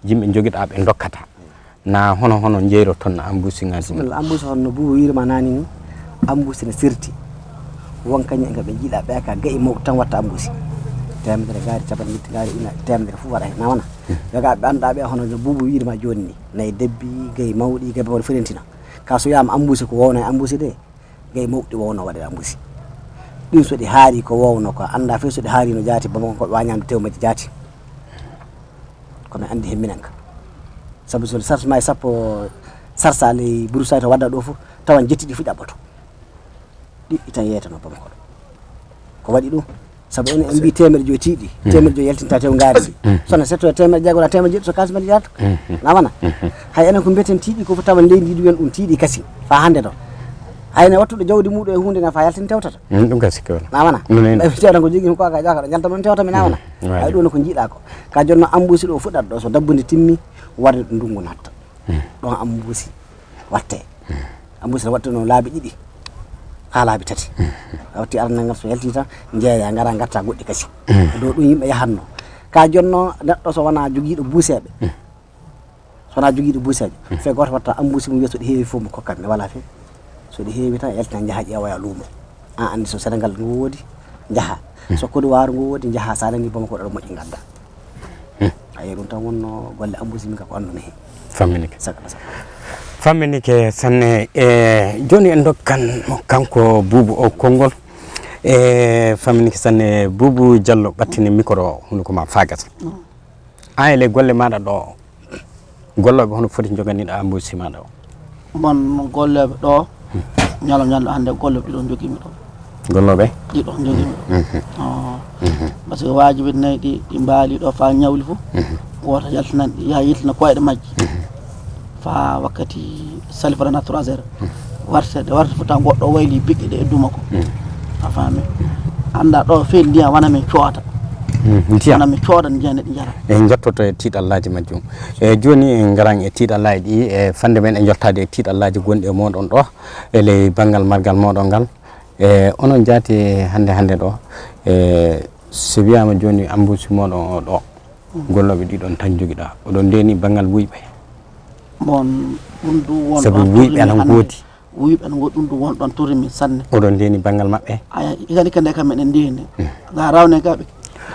Yimɓe jogiɗaa ɓe ndokkata. Na hono, hono njeyroton ambusi ngaji. Bismillah, ambusi hono no Buubu wiiri ma naani ni. Ambusi ne sirti. Won kañum en ka ɓe jiiɗa ɓe ka ga'i mawɗi tan watta ambusi. Temedere ngaari, capanɗe jetti ngaari, ina temedere fof waɗa heen. Na wona? Yoga ɓe anndaa ɓe hono no Buubu wiiri ma jooni ni. Nayi debbi, ga'i mawɗi, ga'i mawɗi fof rentina. Ka so wiyaama ambusi ko wowna e ambusi de. Ga'i mawɗi wowno waɗa e ambusi. Ɗin so ɗi haari ko wowno ko anndaa fof so ɗi haari no jaati, Bamako ko wañaande tew majji jaati. Ko min anndi heen minen ka. Sabu so sars maaji sappo sarsa ley Burusaaji to wadda ɗo fof, tawan jetti ɗi fof ƴaɓɓoto. Ɗi itan yeetano Bamako ɗo. Ko waɗi ɗum? Sabu enen en mbii teemeɗe joyi tiiɗi, teemeɗe joyi yaltinta tew ngaari ndi. Sona setto e teemeɗe jeego walla teemeɗe jeeɗiɗi so kaalis majji yaata. Na wona? Hay enen ko mbiyeten tiiɗi ko fof tawan leydi ndi ɗum en ɗum tiiɗi kasi. Faa hannde ɗo. Hay ne wattuɗo jawdi muɗum e huunde na faa yaltin tewtata. Mm, ɗum ka sikke wala. Na wona? Ɗum en. Ɓay tewtan ko jogii ko aka ƴaaka ɗo jalta ɗum tewta mi na wona? Mm, hay ɗum no ko jiiɗa ko. Ka jooni no ambusi ɗo fuɗɗat ɗo so dabbude timmi warde ɗo ndungu natta. Mm. Ɗon ambusi watte. Mm. Ambusi watte no laabi ɗiɗi. Haa laabi tati. Mm. A watti arnal ngal so yalti tan njeeya ngara ngatta goɗɗi kasi. Mm. Ɗo ɗum yimɓe yahanno. Ka jooni no neɗɗo so wona jogiiɗo buuseeɓe. Mm. So wonaa jogiiɗo buuseejo, fay gooto watta ambusi mum wiya so ɗi heewi fof mo kokkat mi, walaa fay. So ɗi heewi tan, yaltina njaha ƴeewoya luumo. An anndi so Senegal ngo woodi, njaha. So Côte d'Ivoire ngo woodi, njaha. So a nanii Bamako ɗo moƴƴi ngadda. A yi'ii ɗum tan wonno golle ambusi min ka ko anndumi heen. Famminike. Sakala sakala. Famminike sanne. E, jooni en ndokkan mo kanko Buubu o konngol. E, famminike sanne Buubu Jallo ɓattini micro o, hunuko ma faa gasa. An e ley golle maaɗa ɗo, gollooɓe hono foti njoganiiɗo ambusi maaɗa o? Mon gollooɓe ɗo, ñalawma ñalawma hannde gollooɓe ɗiɗo njogiimi ɗo. Gollooɓe? Ɗiɗo njogiimi ɗo. Mhm. Oh. Mhm. Par ce que waajibi nayi ɗi, ɗi mbaali ɗo faa ñawli fof. Mhm. Gooto yaltinan ɗi, yaha yaltina koyɗe majji. Mhm. Faa wakkati salifata na trois heures. Mhm. Warte, ɗe warte fof taw goɗɗo wayli biɗɗe ɗe e duma ko. Mhm. A faami? Annda ɗo feeri ndiyam wona min cooda. Mhm. Ndiyam? Wona min cooda ndiyam ne ɗi njara. En njottoto e tiiɗallaaji majjum. E jooni en ngaran e tiiɗallaaji ɗi, e fannde men e njottaade e tiiɗallaaji gonɗi e mooɗon ɗo, e ley banngal margal mooɗon ngal. E onon jaati hannde hannde ɗo, e so wiyaama jooni ambusi mooɗon o ɗo, gollooɓe ɗiɗon tan njogiɗaa. Oɗon ndeeni banngal wuyɓe. Bon, ɗum du won sabu ɗon wuyɓe tourné ana hannde. Ngoodi. Wuyɓe ana ngoodi, ɗum du won ɗon tourné min sanne. Oɗon ndeeni banngal maɓɓe? Aya, hikadi kadi kam meɗen ndeeni. Hmm. Ga rawne ga ɓe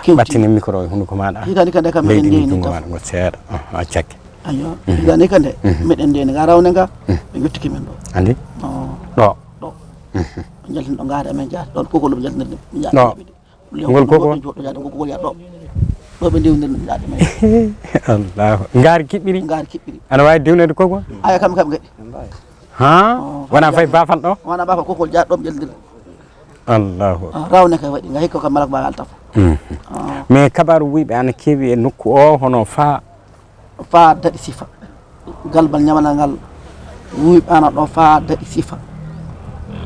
kewti. Ɓattini micro e hunuko maaɗa. Hikadi kadi kam meɗen ndeeni. Leydi junngo maaɗa ngo seeɗa. Ah, a cakke. Ayo, hikadi kadi meɗen ndeeni. Ga rawne ga, ɓe yottiki min ɗo. Andi? Oh. Ɗo. Ɗo. Jaltin ɗo ngaari amen jaati. Ɗon kokol ɓe jaltinirde. Ɗo. Ngol koko? Ɗo jooɗo yaade, ngol koko yaade ɗo. Ɗo ɓe ndewndiri ɗum yaade men. Allahu. Ngaari kiɓɓiri? Ngaari kiɓɓiri. Ana waawi dewnede koko? Aya kam, kam gaɗi. Ha? Oh, wona fay baafal ɗo? Wona baafal, kokol jaade ɗo ɓe ƴellindiri. Allahu. Ah, rawne kay waɗi, nga hikka kam malak baafal tafa. Mhm. Ah. Mais kabaaru wuyɓe ana keewi e nokku o, hono faa faa daɗi sifa. Galbal ñamanal ngal wuyɓe ana ɗo faa daɗi sifa.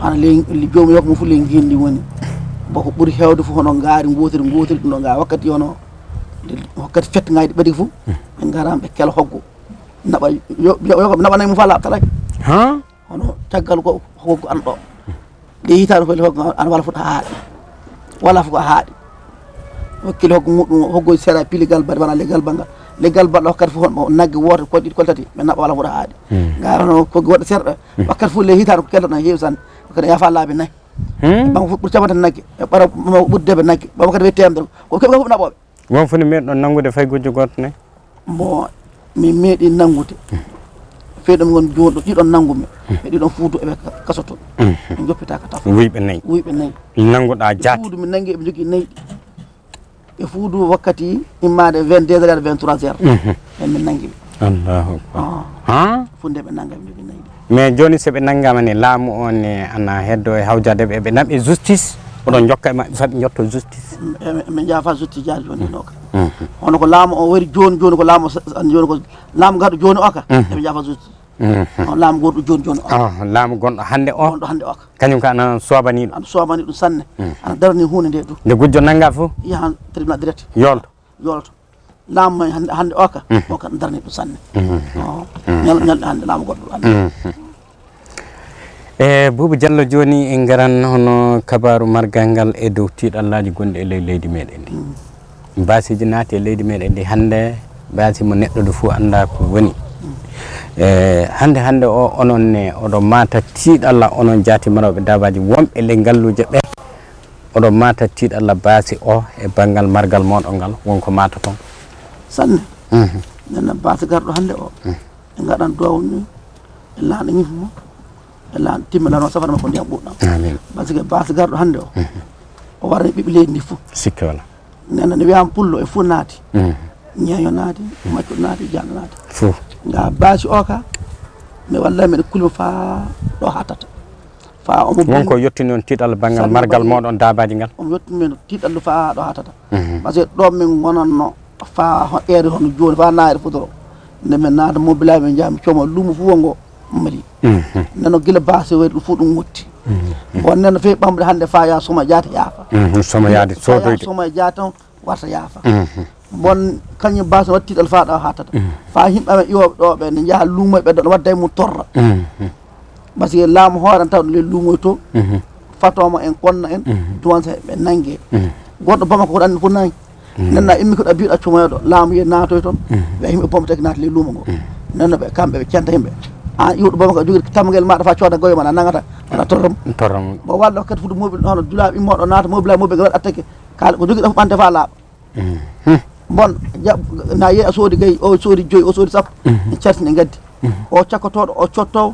Ana ley, ley joomum yokko mum fof ley ngenndi woni. Bako ɓuri heewde fof hono ngaari ngootiri, ngootiri ɗum ɗo ngaari. Wakkati hono, wakkati fetngaaji ɗi ɓadii fof, ɓe ngaraama ɓe kela hoggo. Naɓa, yo, yo, yo, naɓa nayi mum fof ala, kala. Ha? Hono caggal ko hoggo an ɗo. Nde hitaande fof hoggo an wala fof haaɗi. Wala fof haaɗi. Wakkili hoggo muɗum, hoggo seeɗa pili galbal, wona leggal bangal. Leggal bangal wakkati fof on nagge wooto, ko ɗiɗi, ko tati, ɓe naɓa wala fof haaɗi. Hmm. Ngara no ko waɗa seeɗa. Hmm. Wakkati fof le hitaande ko keltoɗon heewi sanne. Wakkati yafa laabi nayi. Hmm. Bango fof ɓuri capanɗe nagge. E ɓara ɓuri debe nagge. Ɓe wakkati ɓe temedere. Ko keɓe fof naɓooɓe. Won fo no meeɗiɗon nanngude fay gujjo gooto ne? Mbo mi meeɗi nanngude. Feyɗo mi won jooni ɗo, ɗiɗon nanngu mi. E ɗiɗon fuudu eɓe ka-, kasoto. Mhm. Ɓe njoppitaaka tafa. Wuyɓe nayi. Wuyɓe nayi. Nannguɗaa jaati. Fuudu mi nanngi eɓe njogii nayi ɗi. E fuudu wakkati immaade vingt-deux heures, vingt-trois heures. Mhm. Ɓen min nanngi ɓe. Allahu akbar. Ah. Ha? Funde ɓe nannga ɓe njogii nayi ɗi. Mais jooni so ɓe nanngaama ne, laamu o ne ana heddo e hawjaade ɓe, ɓe naɓe justice, oɗon njokka e maɓɓe faa ɓe njotto justice? Emin, emin njaha faa justice jaari jooni ɗo ka. Mhm. Hono ko laamu o wari jooni, jooni ko laamu o sa-, sa-, jooni ko laamu garɗo jooni o ka, mhm, emin njaha faa justice. Mhm. On laamu gonɗo jooni, jooni o ka. Ah, laamu gonɗo hannde o? Gonɗo hannde o ka. Kañum ka ana soobanii ɗum? Ana soobanii ɗum sanne. Mhm. Ana daranii huunde nde ɗum. Nde gujjo nanngaa fof? Yahan tribunal direct. Yoolto? Yoolto. Laamu men hannde, hannde o ka, mhm, o ka darni ɗum sanne. Mhm. Oh, mhm, ñal-, ñalɗi hannde laamu goɗɗo hannde. Mhm. E Buubu Jallo, jooni en ngaran hono kabaaru margal ngal e dow tiiɗallaaji gonɗi e ley leydi meɗen ndi. Mhm. Baasiiji naati e leydi meɗen ndi hannde, Baasi mo neɗɗo ɗo fof annda ko woni. E hannde hannde o, onon ne, oɗo maata tiiɗalla, onon jaati marooɓe daabaaji wonɓe ley ngalluuje ɓe, oɗo maata tiiɗalla baasi o e banngal margal mooɗon ngal, won ko maata toon? Sanne. Mhm. Nana baasi garɗo hannde o, mhm, en ngaɗan duwawu ni, en laana ñifo mo, en laana timma laana safara makko ndiyam ɓuuɗɗam. Amin. Parce que baasi garɗo hannde o, mhm, o warani ɓiɓɓe leydi ndi fof. Sikke wala. Nana ne wiyama pullo e fof naati. Mhm. Ñeeño naati, maccuɗo naati, jaallo naati. Fof. Nga baasi o ka, mi wallahi mbiɗa kulma faa ɗo hattata. Faa omo won ko yettini on tiiɗal banngal margal mooɗon daabaaji ngal? Omo yettini men tiiɗal faa ɗo hattata. Mhm. Parce que ɗo min ngonanno faa ho-, ere hono jooni faa naayre fotoro. Nde min naata mobilaaji min njaha min cooma luumo fof wongo mari. Mhm. Nano gila baasi wari ɗum fof ɗum wotti. Mhm. Bon neno fewi ɓamde hannde faa yaa soma jaati yaafa. Mhm. Soma yaade faa yaa soodoyde. Soma jaati tan warta yaafa. Mhm. Bon kañum baasi watti ɗal faa ɗo hattata. Mhm. Faa yimɓe amen iwooɓe ɗo ɓe ne njaha luumoyɓe ɗo ne wadda e mum torra. Mhm. Parce que laamu hoore taw le luumoy to. Mhm. Fatoma en konna en. Mhm. Duwansa ɓe nannge. Mhm. Goɗɗo Bamako ko ɗanni fof nangi. Mhm. Nenna immi ko ɗa biiɗa cumoyo ɗo laamu ye naatoy toon. Mhm. Ɓe yimɓe Bamako tagi naati le luumo ngo. Mhm. Nenno ɓe kamɓe ɓe canta yimɓe. An iwɗo Bamako a jogii tamagel maɗa faa cooda goyo ma a nangata. Aɗa torra mo. Torra mo. Mo wallo kadi fuɗi mobil hono dula immoɗo naata mobila mobil ngal attaque. Kala ko jogiɗa fof ɓante faa laaɓa. Mhm. Bon, ja-, na yeeyi a soodi gay, o soodi joyi, o soodi sappo. Mhm. Cartine gaddi. Mhm. O cakkotooɗo, o cottoowo,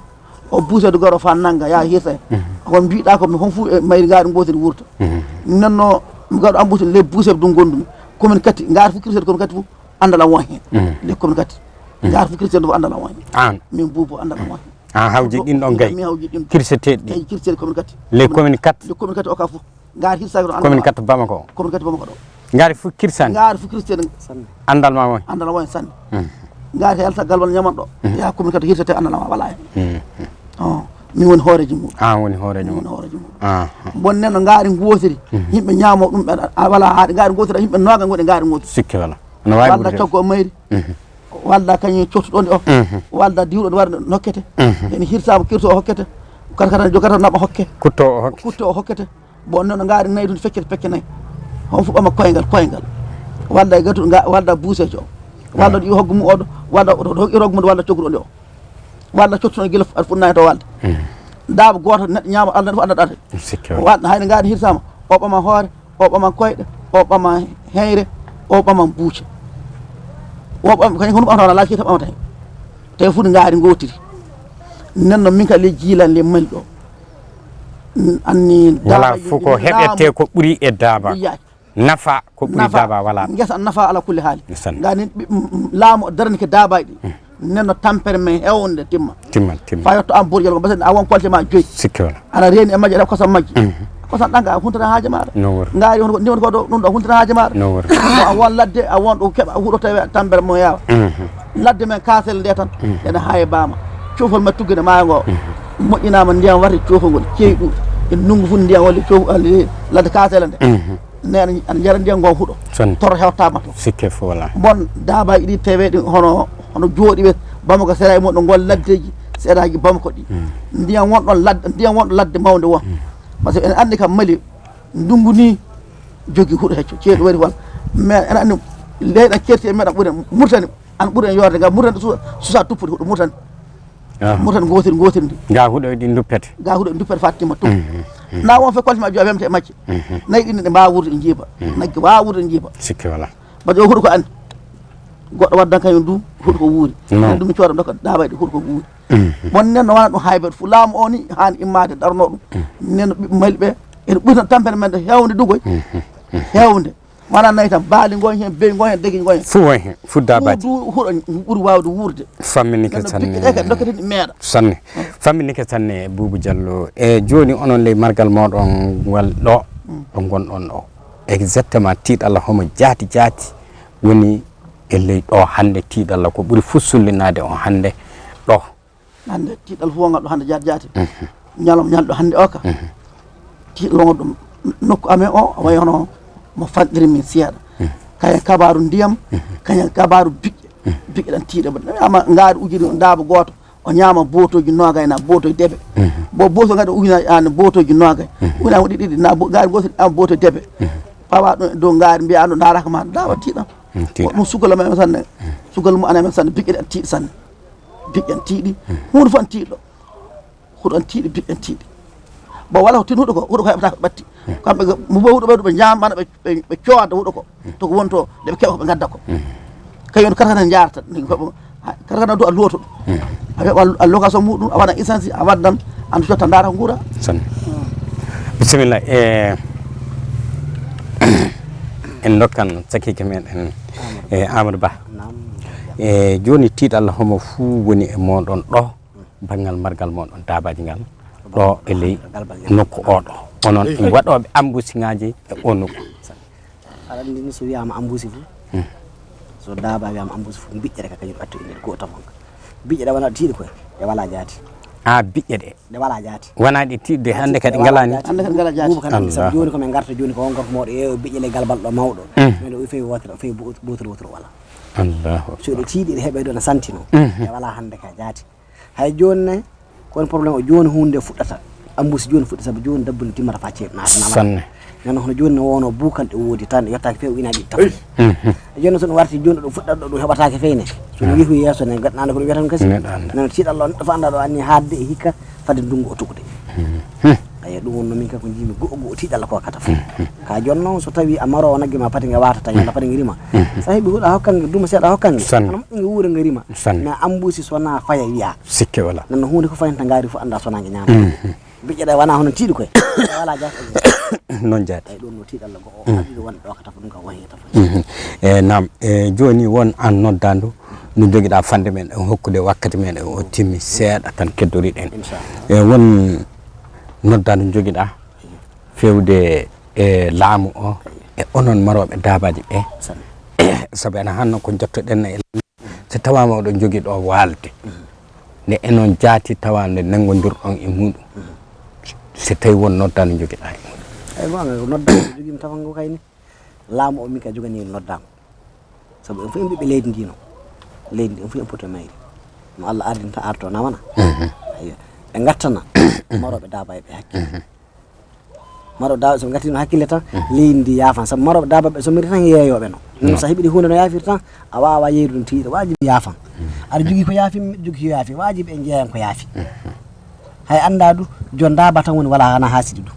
o buuseede goro fa nannga, yaa hirsa. Mhm. Ko mbiɗa ko mi hon fof e mayri ngaari ngootiri wurta. Mhm. Nenno, mi gaɗo embauché le buuseede ɗum gondumi. Komin kati, ngaari fof kirseede komin kati fof, anndal am won heen. Mhm. Le komin kati. Mhm. Ngaari fof kirseede fof, anndal am won heen. An? Min buubo, anndal am won heen. An hawji ɗin ɗon gay? Mi hawji ɗin. Kirseteeɗi ɗi? Gay kirseede komin kati. Le komin kati? Le komin kati o ka fof. Ngaari hirsaaki ɗo, anndal ma. Komin katta Bamako o? Komin katta Bamako ɗo. Ngaari fof kirsaani? Ngaari fof kirsaani. Anndal ma won? Anndal ma won sanne. Mhm. Ngaari ko yalta galwal ñaman ɗo. Mhm. Yaa komin katta hirsate anndal ma walaa heen. Mhm. O, min woni hooreejo muɗum. An woni hooreejo muɗum. Min woni hooreejo muɗum. Aha. Bon nenno ngaari ngootiri. Mhm. Yimɓe ñaamo ɗum ɓe, a, walaa haaɗi ngaari ngootiri, yimɓe nooga ngoni ngaari ngootiri. Sikke wala. No waawi walda ɓurde coggo mayri. Mhm. Walda kañum cottuɗo nde o. Mhm. Walda diwɗo nde wara no hokkete. Mhm. Ene hirsaama kirto o hokkete. Kata kata jogata naɓa hokke. Kutto o hokke. Kutto o hokkete. Bon, noon ngaari nayi ɗum feccere pecce nayi. Hon fuɗɗama koyngal, koyngal. Walda e gatu, nga-, walda buuseejo o. Walda ɗo iwi hoggo mum oɗo, walda ɗo, ɗo, ɗo iwi hoggo mum, walda coggu ɗo nde o. Walda cottuno gila fu-, aɗa fuɗɗana to walda. Mm. Daaba gooto neɗɗo ñaama, Allah neɗɗo fof adda ɗate. Sikke o. Walda hayno ngaari hirsama, o ɓama hoore, o ɓama koyɗe, o ɓama heyre, o ɓama buuce. O ɓama, kañum ko ɗum ɓamata wala laasi ta ɓamata hen. Tawi fuɗi ngaari ngootiri. Nenno min ka le jiilan le mali ɗo. N-, anni wala daaba fof ko yimɓe heɓete laamu ko ɓuri e daaba. Yaaki. Nafa ko ɓuri nafa, daaba wala. Ngesa nafa ala kulli haali. Ndeysaan. Ngani ɓi-, m-, m-, laamu o darani ke daabaaji ɗi. Mm. Nenno tampere men hewnde timma. Timma, timma. Fa yetto an borjal ko basen a won kolte ma joyi. Sikke wala. Ana reeni e majje, aɗa kosam majje. Mhm. Kosam ɗan ka a huntata haaje maɗa. No wor. Ngaari won ko, ndi won ko ɗo, ɗum ɗo huntata haaje maɗa. No wor. Mo a won ladde, a won ɗo keɓa huɗo tawi tampere mo yaawa. Mhm. Ladde men kaasel nde tan, mhm, ene haye baama. Cuufal ma tuggude maayo ngo. Mhm. Moƴƴinaama ndiyam wari cuufal ngol, ceeɗu. E ndungu fof ndiyam walla cuuf-, walla ladde kaasel nde. Mhm. Ne aɗa, aɗa njara ndiyan ngon huɗo. Sanne. Toro hewtama to. Sikke fof wala. Bon, daabaaji ɗi taweɗi hono, hono jooɗiɓe Bamako sera e muɗum ngol laddeji, seraji Bamako ɗi. Mm. Ndiyan won ɗon ladde, ndiyan won ɗo ladde mawnde won. Mm. Parce que en anndi kam Mali, ndungu ni jogi huɗo hecco, ceeɗu wari wal. Mais en anndi leyɗa kerti e meɗa ɓuri Murtani. An ɓuri en yoorde, nga Murtani susa, susa tuppude huɗo Murtani. Ah. Murtani ngootiri, ngootiri ndi. Nga huɗo ɗi duppete. Nga huɗo ɗi duppete fatima tuppu. Mhm, mhm. Na won fe kolte ma jowa wemte e majje. Mhm. Nayi ɗin ɗe mbaawa wuurde ɗe njiiba. Mhm. Nagge waawa wuurde ɗe njiiba. Sikke wala. Mbaɗi o huɗo ko an. Goɗɗo waddan kañum du, huɗo ko wuuri. Non. Nen ɗum mi coodam ɗo ko daabay ɗi huɗo ko wuuri. Mhm. Bon nen no wona ɗum haybata fu laamu o ni haani immaade darno ɗum. Mhm. Nen no ɓiɓɓe mali ɓe. Ene ɓuri tan tampere men ɗo heewde dugoy. Mhm. Mhm. Heewde. Wona nayi tan, baali ngoy heen, beyi ngoy heen, degi ngoy heen. Fuu won heen, fuu daabaaji. Fuu du huɗo ɓuri waawde wuurde. Famminike sanne. Ɓiɓɓe ɗe kadi, dokkete ɗi meeɗa. Sanne. Mm. Famminike sanne, Buubu Jallo. E jooni onon ley margal mooɗon ngal ɗo, mm, ɗo ngonɗon ɗo. Exactement, tiiɗalla homo jaati jaati woni e ley ɗo hannde, tiiɗalla ko ɓuri fuu sullinaade on hannde ɗo. Hannde tiiɗal fof ngal ɗo hannde jaati jaati. Mhm. Ñalawma ñalɗo hannde o ka. Mhm. Tiiɗal wongo ɗum nokku amen o, o wayi hono mo fanɗiri min seeɗa. Mhm. Kañum kabaaru ndiyam, mhm, kañum kabaaru biƴƴe. Mhm. Biƴƴe ɗan tiiɗe. Ama ngaari ujiri daaba gooto, o ñaama bootoji noogay na bootoji debe. Mhm. Bo booto ngaɗi ujina an bootoji noogay. Mhm. Ujina waɗi ɗiɗi na bo-, ngaari gooto ama bootoji debe. Mhm. Pawa ɗum e dow ngaari mbiya an ɗo ndaaraka ma daaba tiiɗam. Mm, tiiɗa. Ko ɗum sukala men sanne. Mm. Sugal mum ana men sanne, biƴƴe ɗe ana tiiɗi sanne. Biƴƴe ana tiiɗi. Huunde fof ana tiiɗi ɗo. Huɗo ana tiiɗi, biƴƴe ana tiiɗi. Bon, wala ko tin huɗo ko, huɗo ko heɓata ko ɓatti. Kamɓe ko, mo bo huɗo ɓe, ɓe ñaamana, ɓe, ɓe, ɓe cooda huɗo ko. To ko woni to, nde ɓe keɓa ko ɓe ngadda ko. Kañum on kata ne njaarata, ni ko, kata kana du a looto ɗum. A heɓa a location muɗum, a waɗa essence, a waddan, an jotta ndaara ko nguura. Sanne. Bisimilla. E, en ndokkan sakiike meɗen, e, Amadou Ba. Naam. E, jooni tiiɗalla homo fuu woni e mooɗon ɗo, banngal margal mooɗon daabaaji ngal, ɗo e ley nokku oɗo. Onon e waɗooɓe ambusiŋaaji e o nokku. Aɗa anndi ni so wiyaama ambusi fu, so daaba wiyaama ambusi fu, biƴƴe ɗe ka kañum ɓattu inde ko tafonka. Biƴƴe ɗe wona tiiɗi koye, ɗe wala jaati. A biƴƴe ɗe. Ɗe wala jaati. Wona ɗe tiiɗde hannde kadi ngala ni. Hannde kadi ngala jaati. Buuba kan sabu jooni ko men ngarta jooni ko on gorko mawɗo e biƴƴe le galbal ɗo mawɗo. Men o fewi wotere, o fewi bo-, botere, wotere wala. Allahu. So ɗe tiiɗi ɗe heɓe ɗo na santino. Ɗe wala hannde ka jaati. Hay jooni ne, ko woni problème o jooni huunde fuɗɗata. Ambusi jooni fuɗɗi sabu jooni dabbude timmata fa ceeɗu naata nana. Sanne. Nana hono jooni ne wonoo buukal ɗe woodi tan, ɗe yottaaki few ina ɗi tafi. Jooni so ɗum warti jooni ɗo fuɗɗata ɗo ɗum heɓataake fey ne. So ɗum yehi yeeso ne, gaɗanaande ko ɗum wiyata ɗum kasi. Neɗɗo annda. Nana tiiɗalla on ɗo fa annda ɗo anni haadde e hikka fadde ndunngu o tuɓude. Eyi, ɗum wonno min kam ko njiimi go'o go'o tiiɗalla ko kata fof. Ka jooni noon so tawi a maroowo nagge ma pati nge waata tan, yalla pati nge rima. Sa heɓi huɗo a hokkan nge, duma seeɗa a hokkan nge. Sanne. Ana moƴƴi nge wuura nge rima. Sanne. Mais ambusi so wona faya wiya. Sikke wala. Nan no huunde ko fayanta ngaari fof annda so wona nge ñaama. Biƴƴe ɗe wona hono tiiɗi koye. Wala jaati. Noon jaati. Eyi, ɗum no tiiɗalla go'o. Haɗi ɗum wonde ɗo ka tafa ɗum ka wahi tafa. E, naam. E, jooni won aan noddaandu ndu njogiɗaa fande men en hokkude wakkati men o timmi seeɗa tan keddoriɗen. Inchallah. E, won noddaandu njogiɗaa fewde e laamu o e onon marooɓe daabaaji ɓe. Sabu ena hanno ko njottoɗen e so tawaama oɗon njogii ɗo waalde nde enon jaati tawa nde nanngondirɗon e muɗum, so tawi won noddaandu njogiɗaa e muɗum. Eyi, goonga ko noddaandu jogiimi tafango kayni. Laamu o min ka joganii noddaango. Sabu en fof en ɓiɓɓe leydi ndi no. Leydi ndi en fof en poti e mayri. No Allah ardinta arto nawana. Aywa. Ɓe ngattana marooɓe daabaaji ɓe hakkille. Marooɓe daabaaji so ɓe ngattii ɗum hakkille tan, leydi ndi yaafan. Sabu marooɓe daabaaji ɓe so miri tan yeeyooɓe no. Ɗum so a heɓii huunde no yaafiri tan, a waawaa yeeyrude tiiɗo. Waajibi yaafan. Aɗa jogii ko yaafi, jogii ko yaafi. Waajibi en jeeyan ko yaafi. Hay anndaa du, jooni daaba tan woni wala hana haasidi du.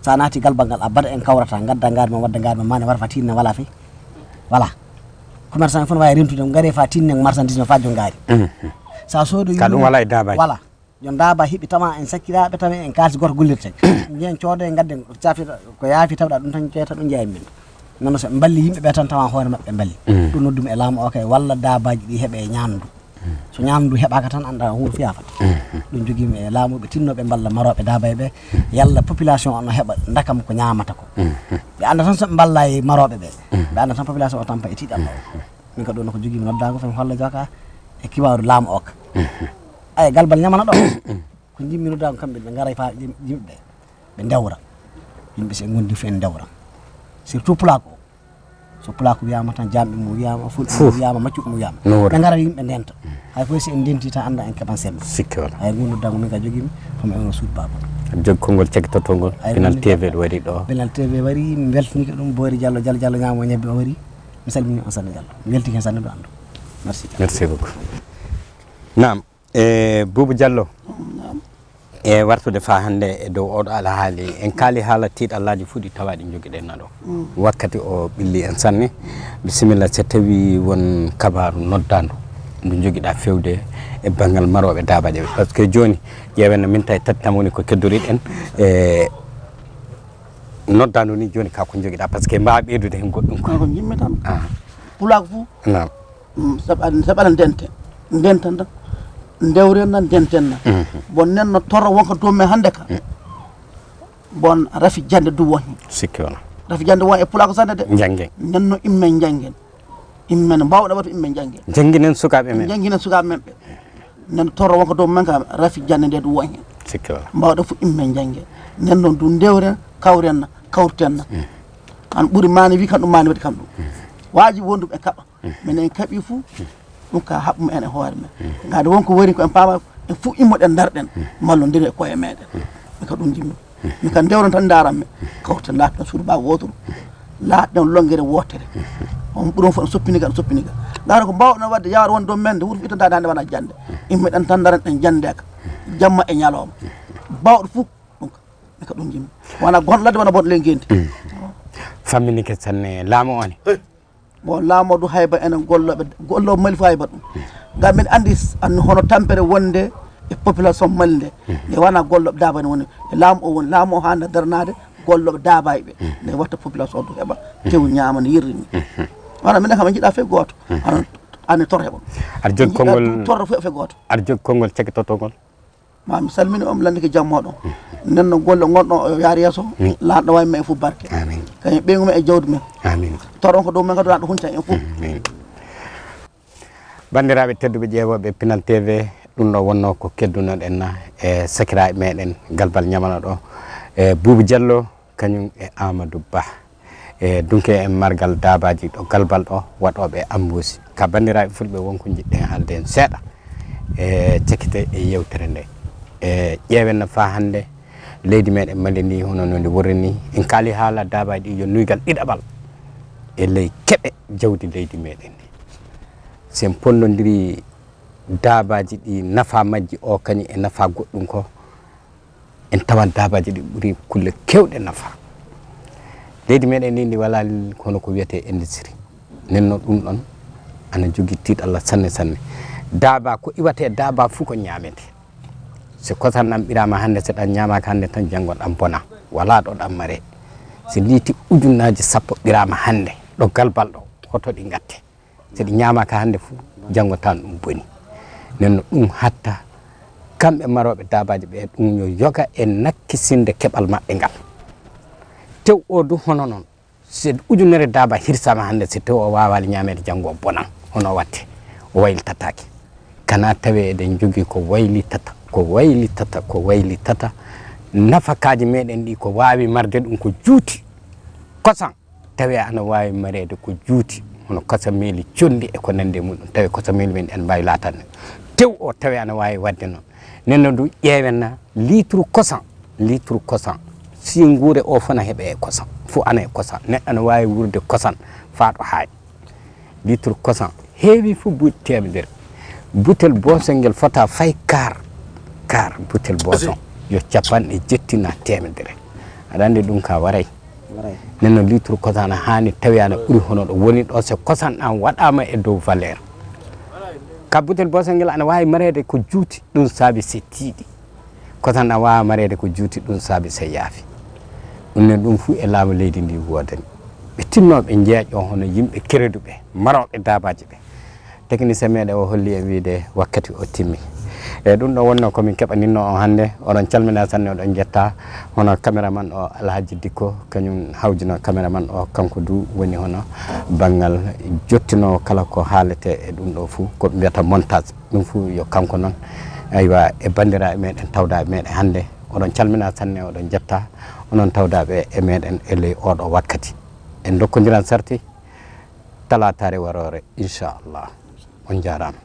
So a naati galbal ngal, a baɗa en kawrata, ngadda ngaari ma, wadda ngaari ma, mane wara fa tinna wala fey. Wala. Commerçant fof no waawi rentude, ngare fa tinne marchandise ma fa jon ngaari. Sa soodoyi ka ɗum wala e daabaaji. Wala. Jon daaba heɓi tama en sakkiraaɓe, tama en kaalisi gooto gollirte. Njiyen coodo e ngadden, saafi ko yaafi tawɗa ɗum tan ceeta ɗum jeeya min. Noon so ɓe mballi yimɓe ɓe tan tawa hoore maɓɓe ɓe mballi. Ɗum noddumi e laamu o kay walla daabaaji ɗi heɓe ñaamdu. So ñaamdu heɓaaka tan, annda huunde fof yaafata. Ɗum jogiimi e laamu, ɓe tinno ɓe mballa marooɓe daabay ɓe, yalla population o no heɓa ndakam ko ñaamata ko. Ɓe annda tan so ɓe mballa e marooɓe ɓe. Ɓe annda tan population o tampa e tiiɗalla o. Min ka ɗo no ko jogiimi noddaango fami holla jaka e kiwaaru laamu o ka. Ay, galbal ñamana ɗo. Ko jimmi noddaango kamɓe ɓe ngaray fa yim-, yimɓe ɓe. Ɓe ndewra. Yimɓe so ɓe ngondi fof en ndewra. Surtout pulaaku o. So pulaaku wiyaama tan, jaamɓe mum wiyaama, fulɓe mum wiyaama, maccuɓe mum wiyaama. No woni. Ɓe ngara yimɓe ndenta. Hay koye so en ndenti tan annda en keɓan sembe. Sikke wala. Hay ngu noddaango min ka jogiimi, komi ewno suudu baaba. Jog konngol caggi tottol ngol, Pinal T V ɗo wari ɗo. Pinal T V wari, mi weltiniike ɗum, Boori Jallo, Jallo, Jallo ñaamo ñebbe o wari. Mi salmini on sanne Jallo. Mi weltike hen sanne ɗo anndu. Merci. Merci beaucoup. Naam. E Boubou Diallo, e wartude faa hannde e dow oɗo alhaali, en kaali haala tiiɗallaaji fuɗi tawaaɗi njogiɗen naɗo. Wakkati o ɓilli en sanne. Bisimilla, so tawi won kabaaru noddaandu ndu njogiɗaa fewde e banngal marooɓe daabaaji ɓe. Parce que jooni, ƴeewen no min tawi tati tan woni ko keddoriɗen. E noddaandu ni jooni ka ko njogiɗaa, parce que mbaawa ɓeydude heen goɗɗum ko. Ko jimmi tan. Ah. Pulaaku fof. Naam. Mm, sabu aɗa, sabu aɗa ndente. Ndenten tan. Ndewren tan, ndenten tan. Bon, nen no torra wonko dow men hannde ka. Bon, rafi jannde du won heen. Sikke wona. Rafi jannde won e pulaaku sanne de. Njanngen. Nen no immen njanngen. Immen mbaawɗa waɗu immen njanngen. Njannginen sukaaɓe men. Njannginen sukaaɓe men ɓe. Nen torra wonko dow men ka rafi jannde nde du won heen. Sikke wona. Mbaawɗa fof immen njanngen. Nen noon du ndewren, kawren na, kawrten na. An ɓuri maani wi kam ɗum maani waɗi kam ɗum. Waaji wondu ɓe kaɓa. Minen kaɓi fof, ɗum ka haɓɓu men e hoore men. Ngaade won ko wari ko en paama, en fof immoɗen ndarɗen, mallondire e koye meɗen. Min ka ɗum jimmi. Min ka ndewren tan ndaran men. Kawte laatɗen suudu baa wooturu. Laatɗen lonngere wootere. On ɓuron fof soppiniga soppiniga. Ndaara ko mbaawɗon waɗde yawar won dow men nde wuro fof ittantaade hannde wona jannde. Immiɗen tan ndaren ɗen janndeeka jamma e ñalawma. Baawɗo fof ɗum ka min ka ɗum jimmi. Wona gonɗo ladde wona bonɗo ley ngenndi. Famminike sanne laamu o ne. Bon laamu o du hayba enen gollooɓe gollooɓe mali fof hayba ɗum. Ngam min anndi an hono tampere wonde e population mali nde. Nde wona gollooɓe daaba ne woni e laamu o woni laamu o hannde daranaade gollooɓe daabaaji ɓe. Nde watta population du heɓa tew ñaama no yirri ni. Wona minen kam en jiɗa fe gooto. Ano ani tor heɓa. Aɗa jogi konngol Tor fe fe gooto. Aɗa jogi konngol cekitotongol. Ma mi salmini on mi landike jammoɗon. Nden no golle gonɗon o yaari yeeso. Lanɗo wawi men e fof barke. Amin. Kañum ɓeygu men e jawdi men. Amin. Toron ko dow men kadi lanɗo hunca en fof. Amin. Banndiraaɓe tedduɓe ƴeewooɓe Pinal T V, ɗum ɗo wonno ko keddunoɗen na e sakiraaɓe meɗen Galbal Ñamana ɗo e Buubu Jallo kañum e Amadou Ba. E dunke en margal daabaaji ɗo Galbal ɗo waɗooɓe ambuusi. Ka banndiraaɓe fulɓe won ko njiɗɗen haalde en seeɗa e cekite e yewtere nde. E ƴeewen no faa hannde leydi meɗen Mali ndi hono no ndi wurri ni. En kaali haala daabaaji ɗi yo nuygal ɗiɗaɓal e ley keɓe jawdi leydi meɗen ndi. Si en ponndondiri daabaaji ɗi nafa majji o kañum e nafa goɗɗum ko en tawan daabaaji ɗi ɓuri kulle kewɗe nafa. Leydi meɗen ndi ndi wala kono ko wiyete industrie. Nenno ɗum ɗon ana jogi tiiɗalla sanne sanne. Daaba ko iwate daaba fuu ko ñaamete. Si kosan ɗan ɓirama hannde si ɗan ñaamaka hannde tan janngo ɗan bona. Wala ɗo ɗan mare. Si liiti ujunnaaji sappo ɓirama hannde ɗo Galbal ɗo hoto ɗi ngatte. Si ɗi ñaamaaka hannde fof janngo tan ɗum boni. Nden no ɗum hatta kamɓe marooɓe daabaaji ɓe ɗum yo yoga e nakkisinde keɓal maɓɓe ngal. Tew o du hono noon, si ujunere daaba hirsaama hannde, si tew o waawaali ñaameede janngo o bonan, hono o watte, o waylitataake. Kana tawe eɗen njogii ko waylitata, ko waylitata, ko waylitata nafakaaji meɗen ɗi ko waawi marde ɗum ko juuti. Kosan tawi ana waawi mareede ko juuti hono kosameeli conndi e ko nanndi e muɗum tawi kosameeli men en mbaawi laatande tew o tawi ana waawi waɗde noon. Nenno ndu ƴeewen na litre kosan litre kosan si nguure o fof na heɓe e kosan fof ana e kosan neɗɗo ana waawi wuurde kosan faa ɗo haaɗi. Litre kosan heewi fof buuɗi teemedere. Butel boosel ngel fota fay kar kar butel boson yo capanɗe jetti na teemedere. Aɗa anndi ɗum ka waray. Nen no litre kosan ana haani tawi ana ɓuri hono ɗo woni ɗo so kosan ɗan waɗaama e dow valeur. Ka butel boosel ngel ana waawi mareede ko juuti ɗum saabi so tiiɗi. Kosan ɗan waawa mareede ko juuti ɗum saabi so yaafi. Ɗum ne ɗum fuu e laamu leydi ndi woodani. Ɓe tinnooɓe njeeƴo hono yimɓe kereduɓe marooɓe daabaaji ɓe. Technicien meɗen o holli en wiide wakkati o timmi. E ɗum ɗo wonno komin keɓaninno on hannde. Oɗon calmina sanne oɗon jetta hono caméraman o Alhaji Dikko kañum hawjino caméraman o kanko du woni hono banngal jottinowo kala ko haalete e ɗum ɗo fuu ko mbiyata montage ɗum fuu yo kanko noon. Aywa e banndiraaɓe meɗen tawdaaɓe meɗen hannde oɗon calmina sanne oɗon jetta onon tawdaaɓe e meɗen e ley oɗo wakkati. En dokkondiran sarti talaataare waroore inchallah. On njaaraama.